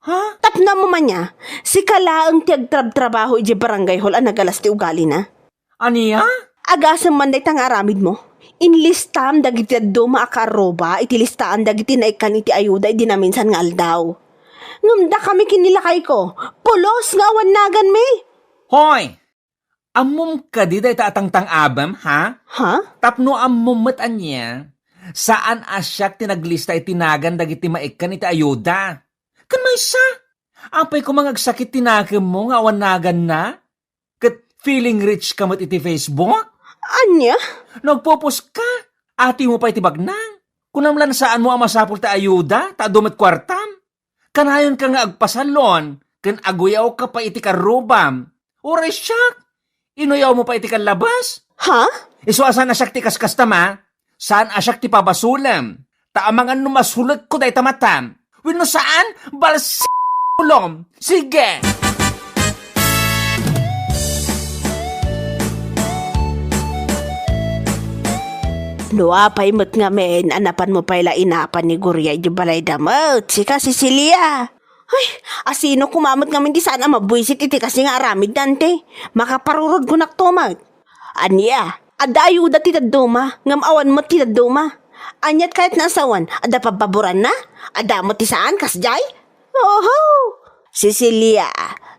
Ha? Tapno ammo man aya, sika laeng ti agtrabtrabaho idiay barangay hall a nagalas ti ugalina. Ania? Agasem man dayta nga aramidmo. Inlistam dagiti dadduma a kaarruba iti listaan dagiti naikkan iti ayuda idi naminsan nga aldaw. Ngem dakami ken ni lakayko, pulos nga awan naganmi. Hoy! Ammom kadi dayta a tangtang-abem, ha? Ha? Tapno ammom met ania, saan a siak ti naglista iti nagan dagiti maikkan iti ayuda. Ken maysa, apay koma nga agsakit ti nakemmo nga awan naganna? Ket feeling rich ka met iti Facebook? Ania? No agpupos ka, atimo pay ti bagnang. Kunam la saanmo a masapul ti ayuda, ta adu met kuartam. Kanayon ka nga agpasallon, ken aguyaw ka pay iti karrubam. Uray siak, inuyawmo pay iti kallabas. Ha? Isu a saan a siak ti kaskastam a, saan a siak ti pabasolem. Ta amangan no masulekko dayta matam. Wenno saan, balsam ulom. Sige! No apay met ngamin a napanmo pay la inapan ni Gloria idiay balayda met, sika, Cecilia. Ay, asino koma met ngamin ti saan a mabuisit iti kasdi nga aramidna, Auntie? Makaparurod kunakto met. Ania, adda ayuda ti dadduma, ngem awan met ti dadduma. Aniat kayatna a sawen? Adda pabpaboranna? Adda met ti saan kasdiay? Oho! Cecilia,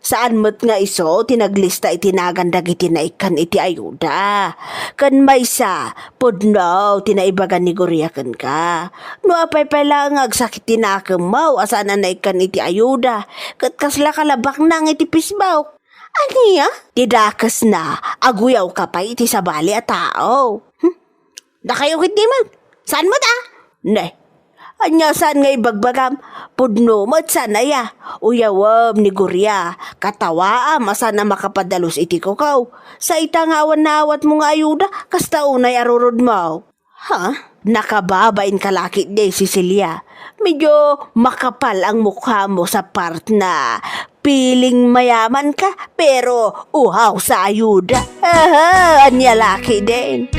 saan met nga isu ti naglista iti nagan dagiti naikkan iti ayuda. Ken maysa, pudno ti naibaga ni Gloria kenka. No apay pay laeng nga agsakit ti nakemmo a saan a naikkan iti ayuda, ket kasla ka la baknang iti Facebook. Ania? Ti dakesna, aguyaw ka pay iti sabali a tao. Hmm? Dakayo ketdi met. Saan met a? Ne. Ania saan nga ibagbagam? Pudno met saan aya? Uyawem ni Gloria. Katawaam a saan a makapadalus iti kukaw. Sa ita nga awan naawatmo nga ayuda, kasta unay a rurodmo. Ha? Nakababain ka la ketdi, Cecilia. Medyo makapal ang mukha mo sa part na Piling mayaman ka, pero uhaw sa ayuda. Aha, ania la ketdin.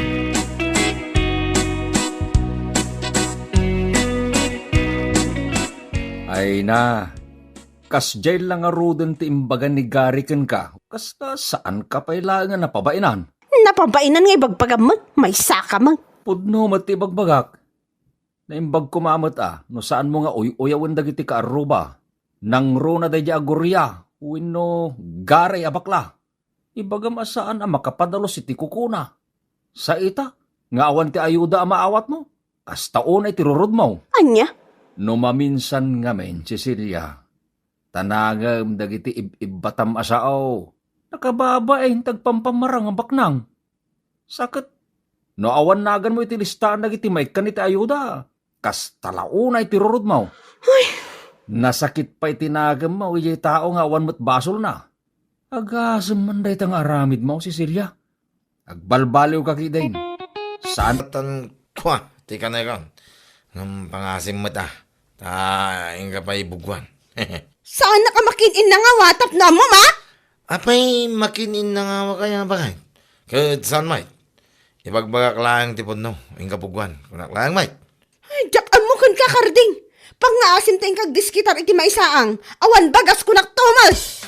Ay na, kasdiay la ngaruden ti imbaga ni Gary kenka, kasta saan ka pay laeng a napabainan? Napabainan nga ibagbagam met, maysa ka met. Pudno met ti ibagbagak. Naimbag koma met a no saanmo nga uy-uyawen dagiti kaarruba. Nangruna daydiay a guria wenno garay a bakla. Ibagam a saan a makapadalus iti kukuna. Sa ita, nga awan ti ayuda a maawatmo, kasta unay ti rurudmo. Ania? No maminsan ngamin, Cecilia, ta nangem dagiti ib-ibbatam a sao, nakababain ti agpampamarang a baknang. Sa ket, no awan naganmo iti listaan dagiti maikkan iti ayuda, kasta la unay ti rurudmo. Ay! Nasakit pay ti nagemmo idiay tao nga awan met basolna. Agasem man dayta nga aramidmo, Cecilia. Agbalbaliw ka ketdin. Saan? Tan kua, ti kanekon. Ngem pangasim met a. Ta, inka pay bugwan. Saanak a makin-innangawa tapno ammom a? Apay makin-innangawa kaya, bakit? Ket saan, Mike? Ibagbagak laeng ti pudno, inka bugwan. Kunak laeng, Mike. Ay, diak ammo kenka, Karding. Pangngaasim ta inka agdiskitar iti maisaang. Awan bagas kunak, Thomas!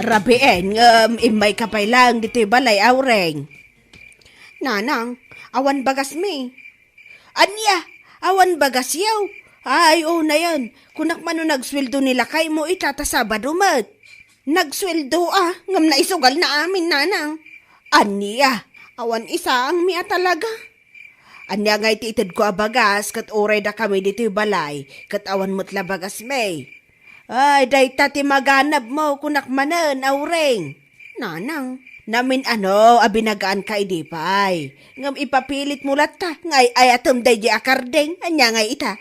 Rabien, ngem immayka pay laeng ditoy balay, Aureng. Nanang, awan bagasmi. Ania? Awan bagasyo? Ay, unayen. Kunak man no nagsueldo ni lakaymo ita ta Sabado met. Nagsueldo a, ngem naisugalna amin, Nanang. Ania? Awan isaangmi a talaga. Ania ngay ti itedko a bagas ket uray dakami ditoy balay ket awan met la bagasmi? Ay, dayta ti maganabmo, kunak manen, Aureng. Nanang, namin-ano a binagaanka idi pay. Ngem ipapilitmo latta nga ay-ayatem daydiay a Karding. Ania ngay ita?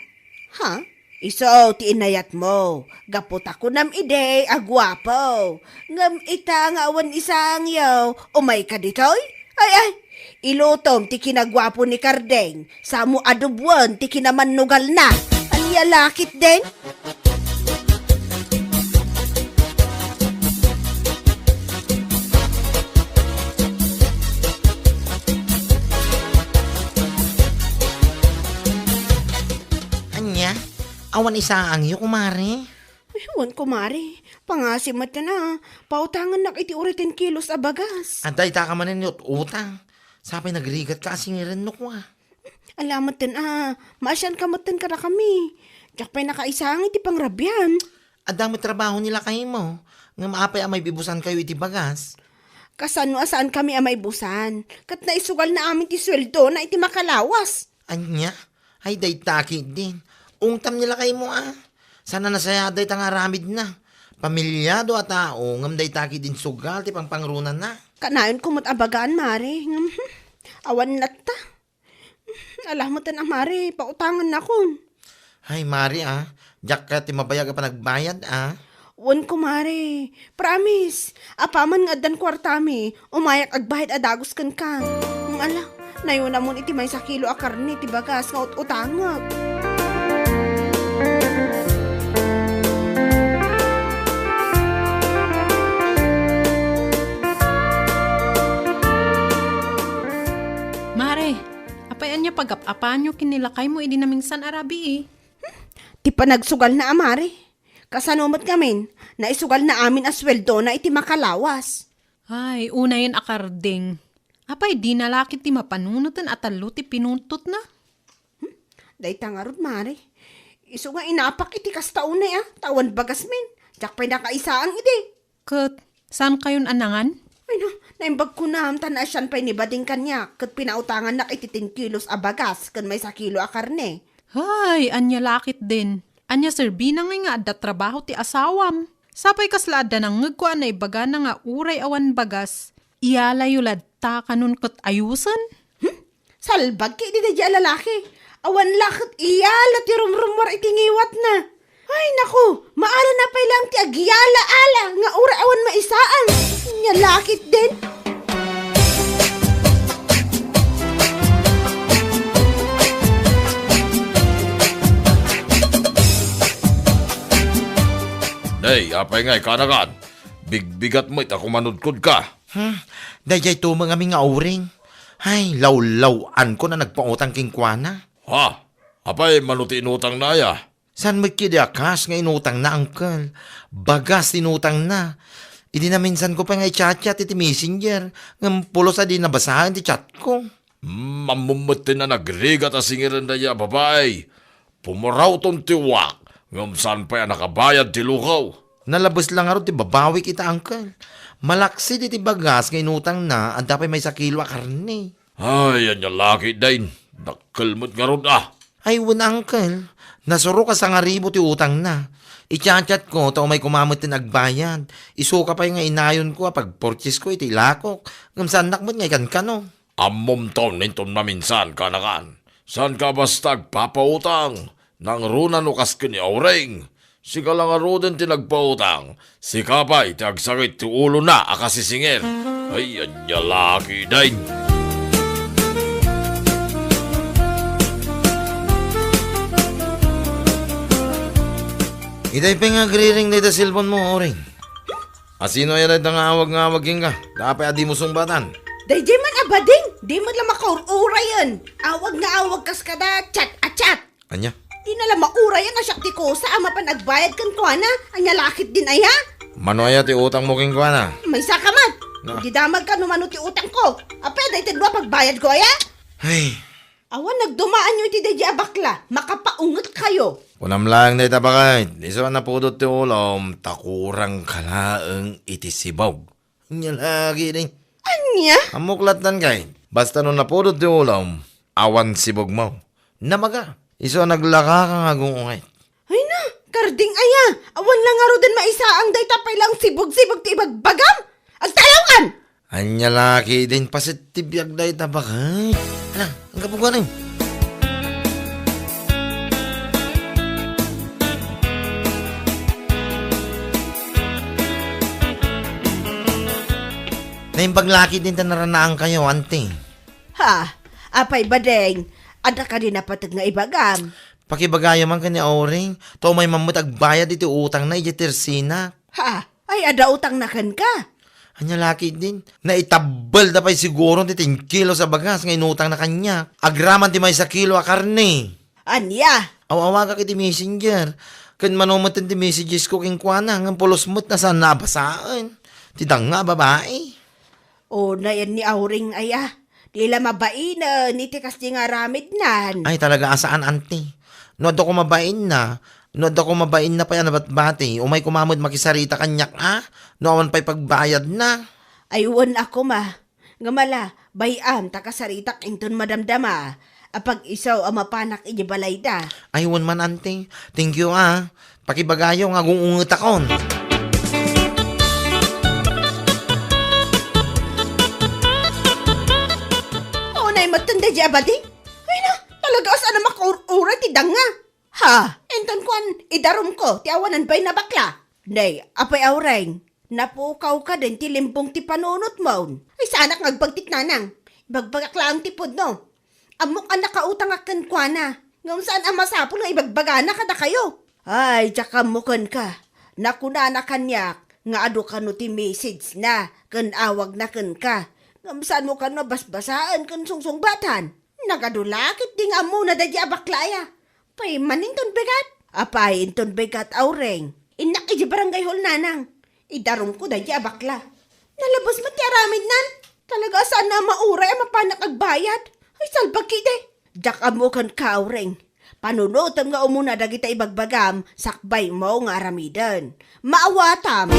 Ha? Isu ti inayatmo. Gapu ta kunam idi a guapo. Ngem ita nga awan isaangyo, umayka ditoy? Ay, ay, ilutom ti kinaguapo ni Kardeng, samo a dubwen ti kinamannugalna. Ania la ketdin? Ania? Awan isaangyo, kumare? Ay, wen, kumare. Pangasim met a. Pautangannak iti uray ten kilos a bagas. Adda ita ka manen nga ut-utang. Sapay nagrigat ka a singiren no kua. Ala met a. Maasian ka met kadakami. Diak pay nakaisaang iti pangrabian. Adda met trabaho ni lakaymo. Ngem apay a maibibusan kayo iti bagas? Kasano a saan kami a maibusan? Ket naisugalna amin ti sueldona iti makalawas. Ania? Ay, dayta ketdin. Ungtam ni lakaymo a. Saan a nasayaat dayta nga aramidna. Pamilyado a tao, ngem dayta ketdin sugal ti pangpangrunana. Kanayon ko met a bagaan, Mare. Ngem, hmm, awan latta. Ala met a, Mare, pautangannakon. Ay, Mare, a. Diak kayat ti mabayag a panagbayad, a. Wen, kumare. Promise. Apaman nga addan kuartami, umayak agbayad a dagus kenka. Ngem ala, nayunamon iti maysa kilo a karne ti bagas nga ut-utangek. Mare, apay ania pagap-apanyo ken ni lakaymo idi namingsan a rabii? Hmm, ti panagsugalna a, Mare. Kasano met ngamin, naisugalna amin a sueldona iti makalawas. Ay, unayen a Karding. Apay dina la ket ti mapanunot a tallo ti pinuntotna? Hmm? Dayta ngarud, Mare. Isu nga inapak iti kasta unay a, ta awan bagasmin. Diak pay nakaisaang idi. Ket, saan kayon a nangan? Ay na, naimbag kunam, ta naasian pay ni Bading kaniak, ket pinautangannak iti ten kilos a bagas ken maysa kilo a karne. Hay, ania la ketdin? Ania serbina ngay nga adda trabaho ti asawam? Sapay kasla adda nangngegko a naibagana nga uray awan bagas, iyalayo latta kanon ket ayusen? Hmm? Salbag ketdi daydiay a lalaki. Awan la ket iyala ti rumrumuar iti ngiwatna. Ay, naku, maalana pay laeng ti agyala-ala nga uray awan maisaang. Ania la ketdin? Hey, apay ngay, kanakan? Bigbigat met a kumanudkodka. Hmm, daydiay tumeng amin nga uring. Ay, lawlaw-anko no nagpautang kenkuana. Ha? Apay, mano ti inutangna aya? Saan met ketdi a cash nga inutangna, uncle? Bagas ti inutangna. Idi naminsanko pay nga i-chat-chat iti Messenger, ngem pulos a di nabasaen ti chatko. Hmm, ammom met ti nagrigat a singirenda a babai. Pumurawton ti uwak, ngem saan pay a nakabayad ti lukaw. Nalabes la ngarud ti babawik ita, uncle. Malaksid iti bagas nga inutangna, adda pay maysa kilo a karne. Ay, ania la ketdin. Dakkel met ngarud a. Ay, wen, uncle. Nasurok a sangaribu ti utangna. I-chat-chatko, ta umay koma met ti nagbayad. Isuka pay nga inayonko a pagpurchasesko iti ilakok. Ngem saannak met nga ikankano. Ammomton inton maminsan, kanakan. Saanka basta agpapautang. Nangruna no kas ken ni Auring. Sika la ngaruden ti nagpautang. Sika pay ti agsakit ti ulona a kasisingir. Ay, ania la ketdin. Itay pay nga agriring dayta cellphone mo, Auring. Asino aya dayta nga awag nga awag kenka? Apay a dimo sungbatan? Daydiay man a bading, di met la makaur-urayen. Awag nga awag kas kada chat a chat. Ania? Di na la maurayen a siak ti kusa a mapan agbayad kenkuana. Ania la ketdin aya? Mano aya ti utangmo kenkuana? Maysa ka met. Na. Di damagka no mano ti utangko. Apay daytoy dua pagbayadko aya? Ay. Awan nagdumaanyo iti daydiay a bakla. Makapaungetkayo. Kunam laeng dayta, baket. Isu a napudot ti ulom, ta kurangka laeng iti sibog. Ania la ketdin. Ania? Ammok lattan kay. Basta no napudot ti ulom, awan sibogmo. Namaga. Isu a naglakaka nga agung-unget. Ay na, karding aya. Awan la ngaruden maisaang dayta pay la nga sibog-sibog ti ibagbagam. Agtalaw kan! Ania la ketdin, paset ti biag dayta, baket. Hala, anggapu gani. Naimbag la ketdin ta naranaankayo, anti. Ha? Apay, bading? Adda kadi napateg nga ibagam? Pakibagayo man ken ni Auring, ta umay man met agbayad iti utangna idiay Tercena. Ha? Ay, adda utangna kenka? Ania la ketdin? Naitabbelda pay siguro ti ten kilos a bagas nga inutangna kaniak. Agraman ti maysa kilo a karne. Ania? Aw-awagak iti messenger. Ken mano met ti messagesko kenkuana, ngem pulos met a saanna a basaen. Ti danga a babai. O, nayan ni Auring aya. Di la mabainen iti kasdi nga aramidnan. Ay, talaga a saan, anti. No adda ko mabainna, no adda ko mabainna pay a nabatbati, umay koma met makisarita kaniak a, no awan pay pagbayadna. Ay, wen a koma. Ngem ala, bay-am ta kasaritak inton madamdama a pag-isu a mapanak idiay balayda. Ay, wen man, anti. Thank you, a. Pakibagayo nga agung-ungetakon. Unay met ti daydiay a bading? Ay na, talaga a saan a makaur-uray ti danga. Ha, inton kuan, idarumko ti awanan bay na bakla. Nay, apay Auring, napukawka den ti limbong ti panunotmon. Ay, saanak nga agbagtit nanang. Ibagbagak laeng ti pudno. Ammok a nakautangak kenkuana, ngem saan a masapul nga ibagbagana kadakayo. Ay, diak ammo kenka. Nakunana kaniak nga adu kano ti message na ken awagna kenka. Ngem saanmo kano a basbasaen ken sungsungbatan. Nagadu la ketdi nga ammona daydiay a bakla aya. Pay man inton bigat? Apay inton bigat, Auring? Innak idiay barangay hall nanang. Idarumko daydiay a bakla. Nalabes met ti aramidnan. Talaga a saan a mauray a mapanak agbayad. Ay, salbag ketdi. Diak ammo kenka, Auring. Panunotem nga umuna dagita ibagbagam, sakbaymo nga aramiden. Maawatam.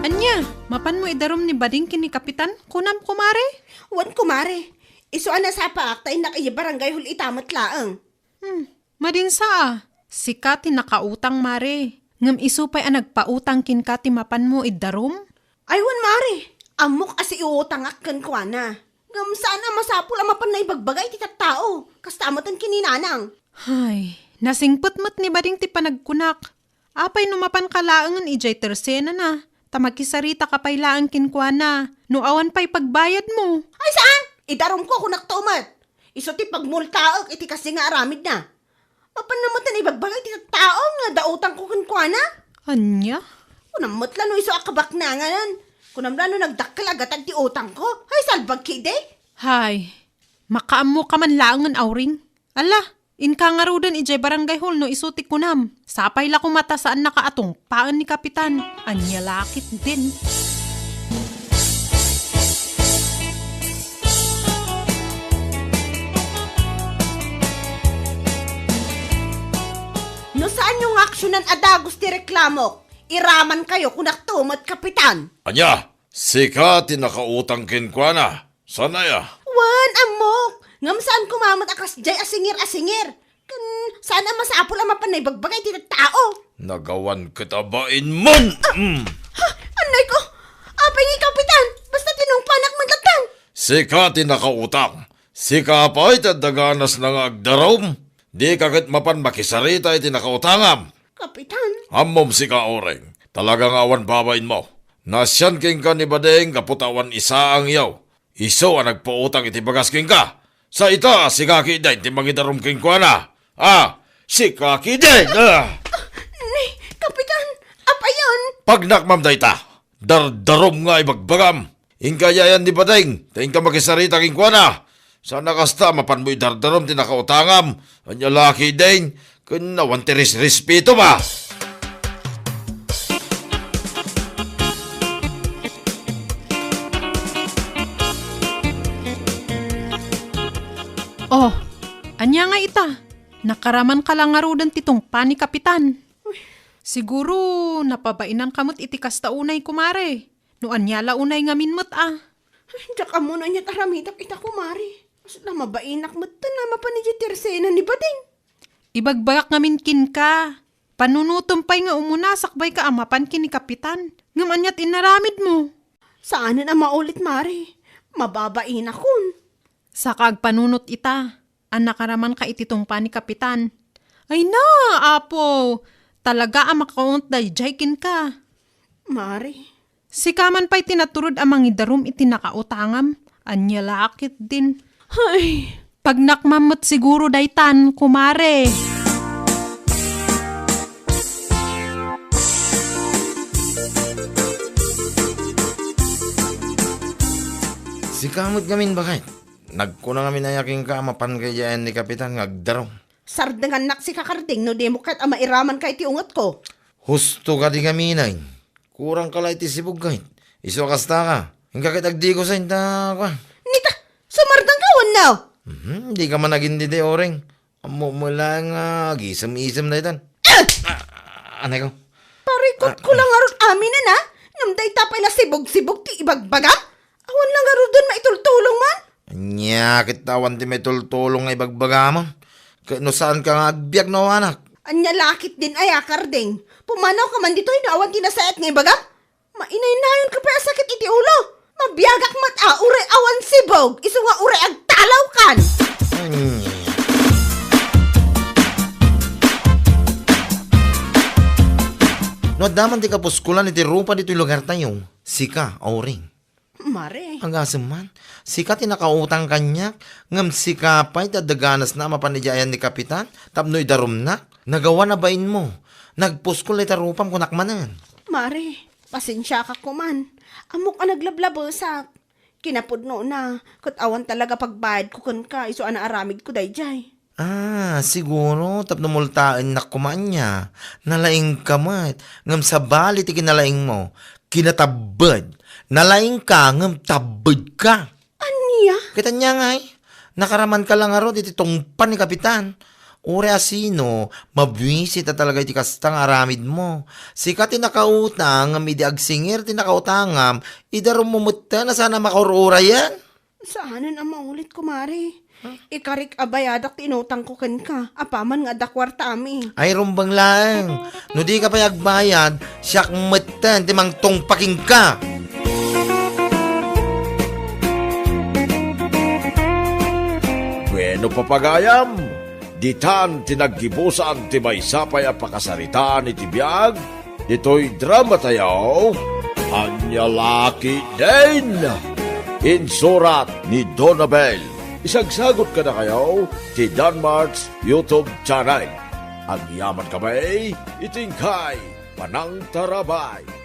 Ania, mapanmo idarum ni bading ken ni kapitan? Kunam, kumare? Wen, kumare. Isu a nasapaak ta innak idiay barangay hall ita met laeng. Hmm, madinsa a. Sika ti nakautang, mare. Ngem isu pay a nagpautang kenka ti mapanmo idarum? Ay, wen, mare. Ammok a siiutangak kenkuana. Ngem saan a masapul a mapanna ibagbaga iti tattao. Kasta met ken ni nanang. Hay, nasingpet met ni bading ti panagkunak. Apay no mapanka laengen idiay Tercena na, ta makisarita ka pay laeng kenkuana, no awan pay pagbayadmo? Ay, saan? Idarumko, kunakto met. Isu ti pagmultaek iti kasi nga aramidna. Mapanna met ibagbaga iti tattao nga adda utangko kenkuana. Ania? Kunam met la no isu a kabaknangan. Kunam la no nagdakkel a gatad ti utangko. Hay, salbag kidi. Hay, makaammoka man laengen, Auring. Ala, inka ngaruden idiay barangay hall no isu ti kunam. Sapay la koma ta saannaka a tungpaen ni Kapitan. Ania la ketdin? No saanyo nga aksionan a dagus ti reklamok, iramankayo, kunakto met, Kapitan. Ania? Sika ti nakautang kenkuana? Saan aya? Wen, ammok. Ngem saan koma met a kasdiay a singir a singir. Ken saan a masapul a mapan ibagbaga iti tattao. Nagawan ket a bainmon! Mm. Ha? Annay ko! Apay nga, Kapitan? Basta tinungpanak man latta. Sika ti nakautang. Sika pay ti adda ganasna nga agdarum. Dika ket mapan makisarita iti nakautangam. Kapitan. Ammom sika, Auring. Talaga nga awan babainmo. Naasian kenka ni Bading gapu ta awan isaangyo. Isu a nagpautang iti bagas kenka. Sa ita, sika ketdin ti mangidarum kenkuana. Ah, sika ketdin, ah! Ni, Kapitan, apayon? Pagnakmam dayta. Dardarum nga ibagbagam. Inka yayan ni Bading, ta inka makisarita kenkuana. Saan a kasta, mapanmo idardarum ti nakautangam. Ania la ketdin, ken awan ti resrespeto ba? Oh, ania nga ita? Nakaramanka la ngaruden ti tungpa ni Kapitan. Uy. Siguro, napabainanka met iti kasta unay, kumare. No ania la unay ngamin met a. Ay, diak ammo no aniat aramidak ita, kumare. Kasla mabainak metten a mapan idiay tersena ni Bading. Ibagbagak ngamin kenka. Panunotem pay nga umuna sakbay ka a mapan ken ni Kapitan. Ngem aniat inaramidmo? Saanen a maulit, mare. Mababainakon. Saka agpanunot ita. A nakaramanka iti tungpa ni Kapitan. Ay na, Apo! Talaga a makaunot daydiay kenka. Mare. Sika man pay ti naturod a mangidarum iti nakautangam. Ania la ketdin? Ay. Pagnakmam met siguro daytan, kumare. Sika met ngamin, baket. Nagkuna ngamin aya kenka a mapanka idiay ayan ni Kapitan nga agdarum. Sardengannak sika, Karding, no dimo ket a mairamanka iti ungetko. Husto kadi ngamin ay. Kurangka la iti sibog, ket isu a kastaka. Inka ket agdigusen ta, kuan. Nita, sumardengka wenno? Mhm, dika man agindidi, Auring. Ammom met laeng nga agisem-isem daytan. Ah! Ah, anay ko. Parikutko la ngarud aminen, a? Ngem dayta pay la sibog-sibog ti ibagbagam? Awan la ngaruden maitultulong man? Ania ket awan ti maitultulong nga ibagbagam? Ket no saanka nga agbiag no awanak? Ania la ketdin aya, Karding? Pumanawka man ditoy no awan ti nasayaat nga ibagam? Mainaynayonka pay a sakit iti ulo. Mabiagak met a uray awan sibog, isu nga uray agtalawkan. Ania? No adda man ti kapuskolan iti rupa ditoy lugartayo, sika, Auring. Mare. Agasem man, sika ti nakautang kaniak, ngem sika pay ti adda ganasna a mapan idiay ayan ni Kapitan tapno idarumnak. Nagawan a bainmo. Nagpuskol ita rupam, kunak manen. Mare, pasensiaka koman. Ammok a naglablabesak. Kinapudnona, ket awan talaga pagbayadko kenka isu a naaramidko daydiay. Ah, siguro tapno multaennak koma ania. Nalaingka met, ngem sabali ti kinalaingmo, kinatabbed. Nalaingka ngem tabbedka. Ania? Ket ania ngay? Nakaramanka la ngarud iti tungpa ni Kapitan. Uray a sino, mabuisit a talaga iti kasta nga aramidmo. Sika ti nakautang, ngem idi agsingir ti nakautangam, idarummo metten a saan a makaur-urayen. Saanen a maulit, kumare. Ikarik a bayadak ti inutangko kenka, apaman nga adda kuartami. Ay, rumbeng laeng. No dika pay agbayad, siak metten ti mangtungpa kenka. Bueno, papagayam, ditan ti naggibusan ti maysa pay a pakasaritaan iti biag ditoy dramatayo, Ania la ketdin? Insurat ni Donabel Isagsagot kadakayo ti Danmart's YouTube channel. Agyaman kami iti inkay panangtarabay.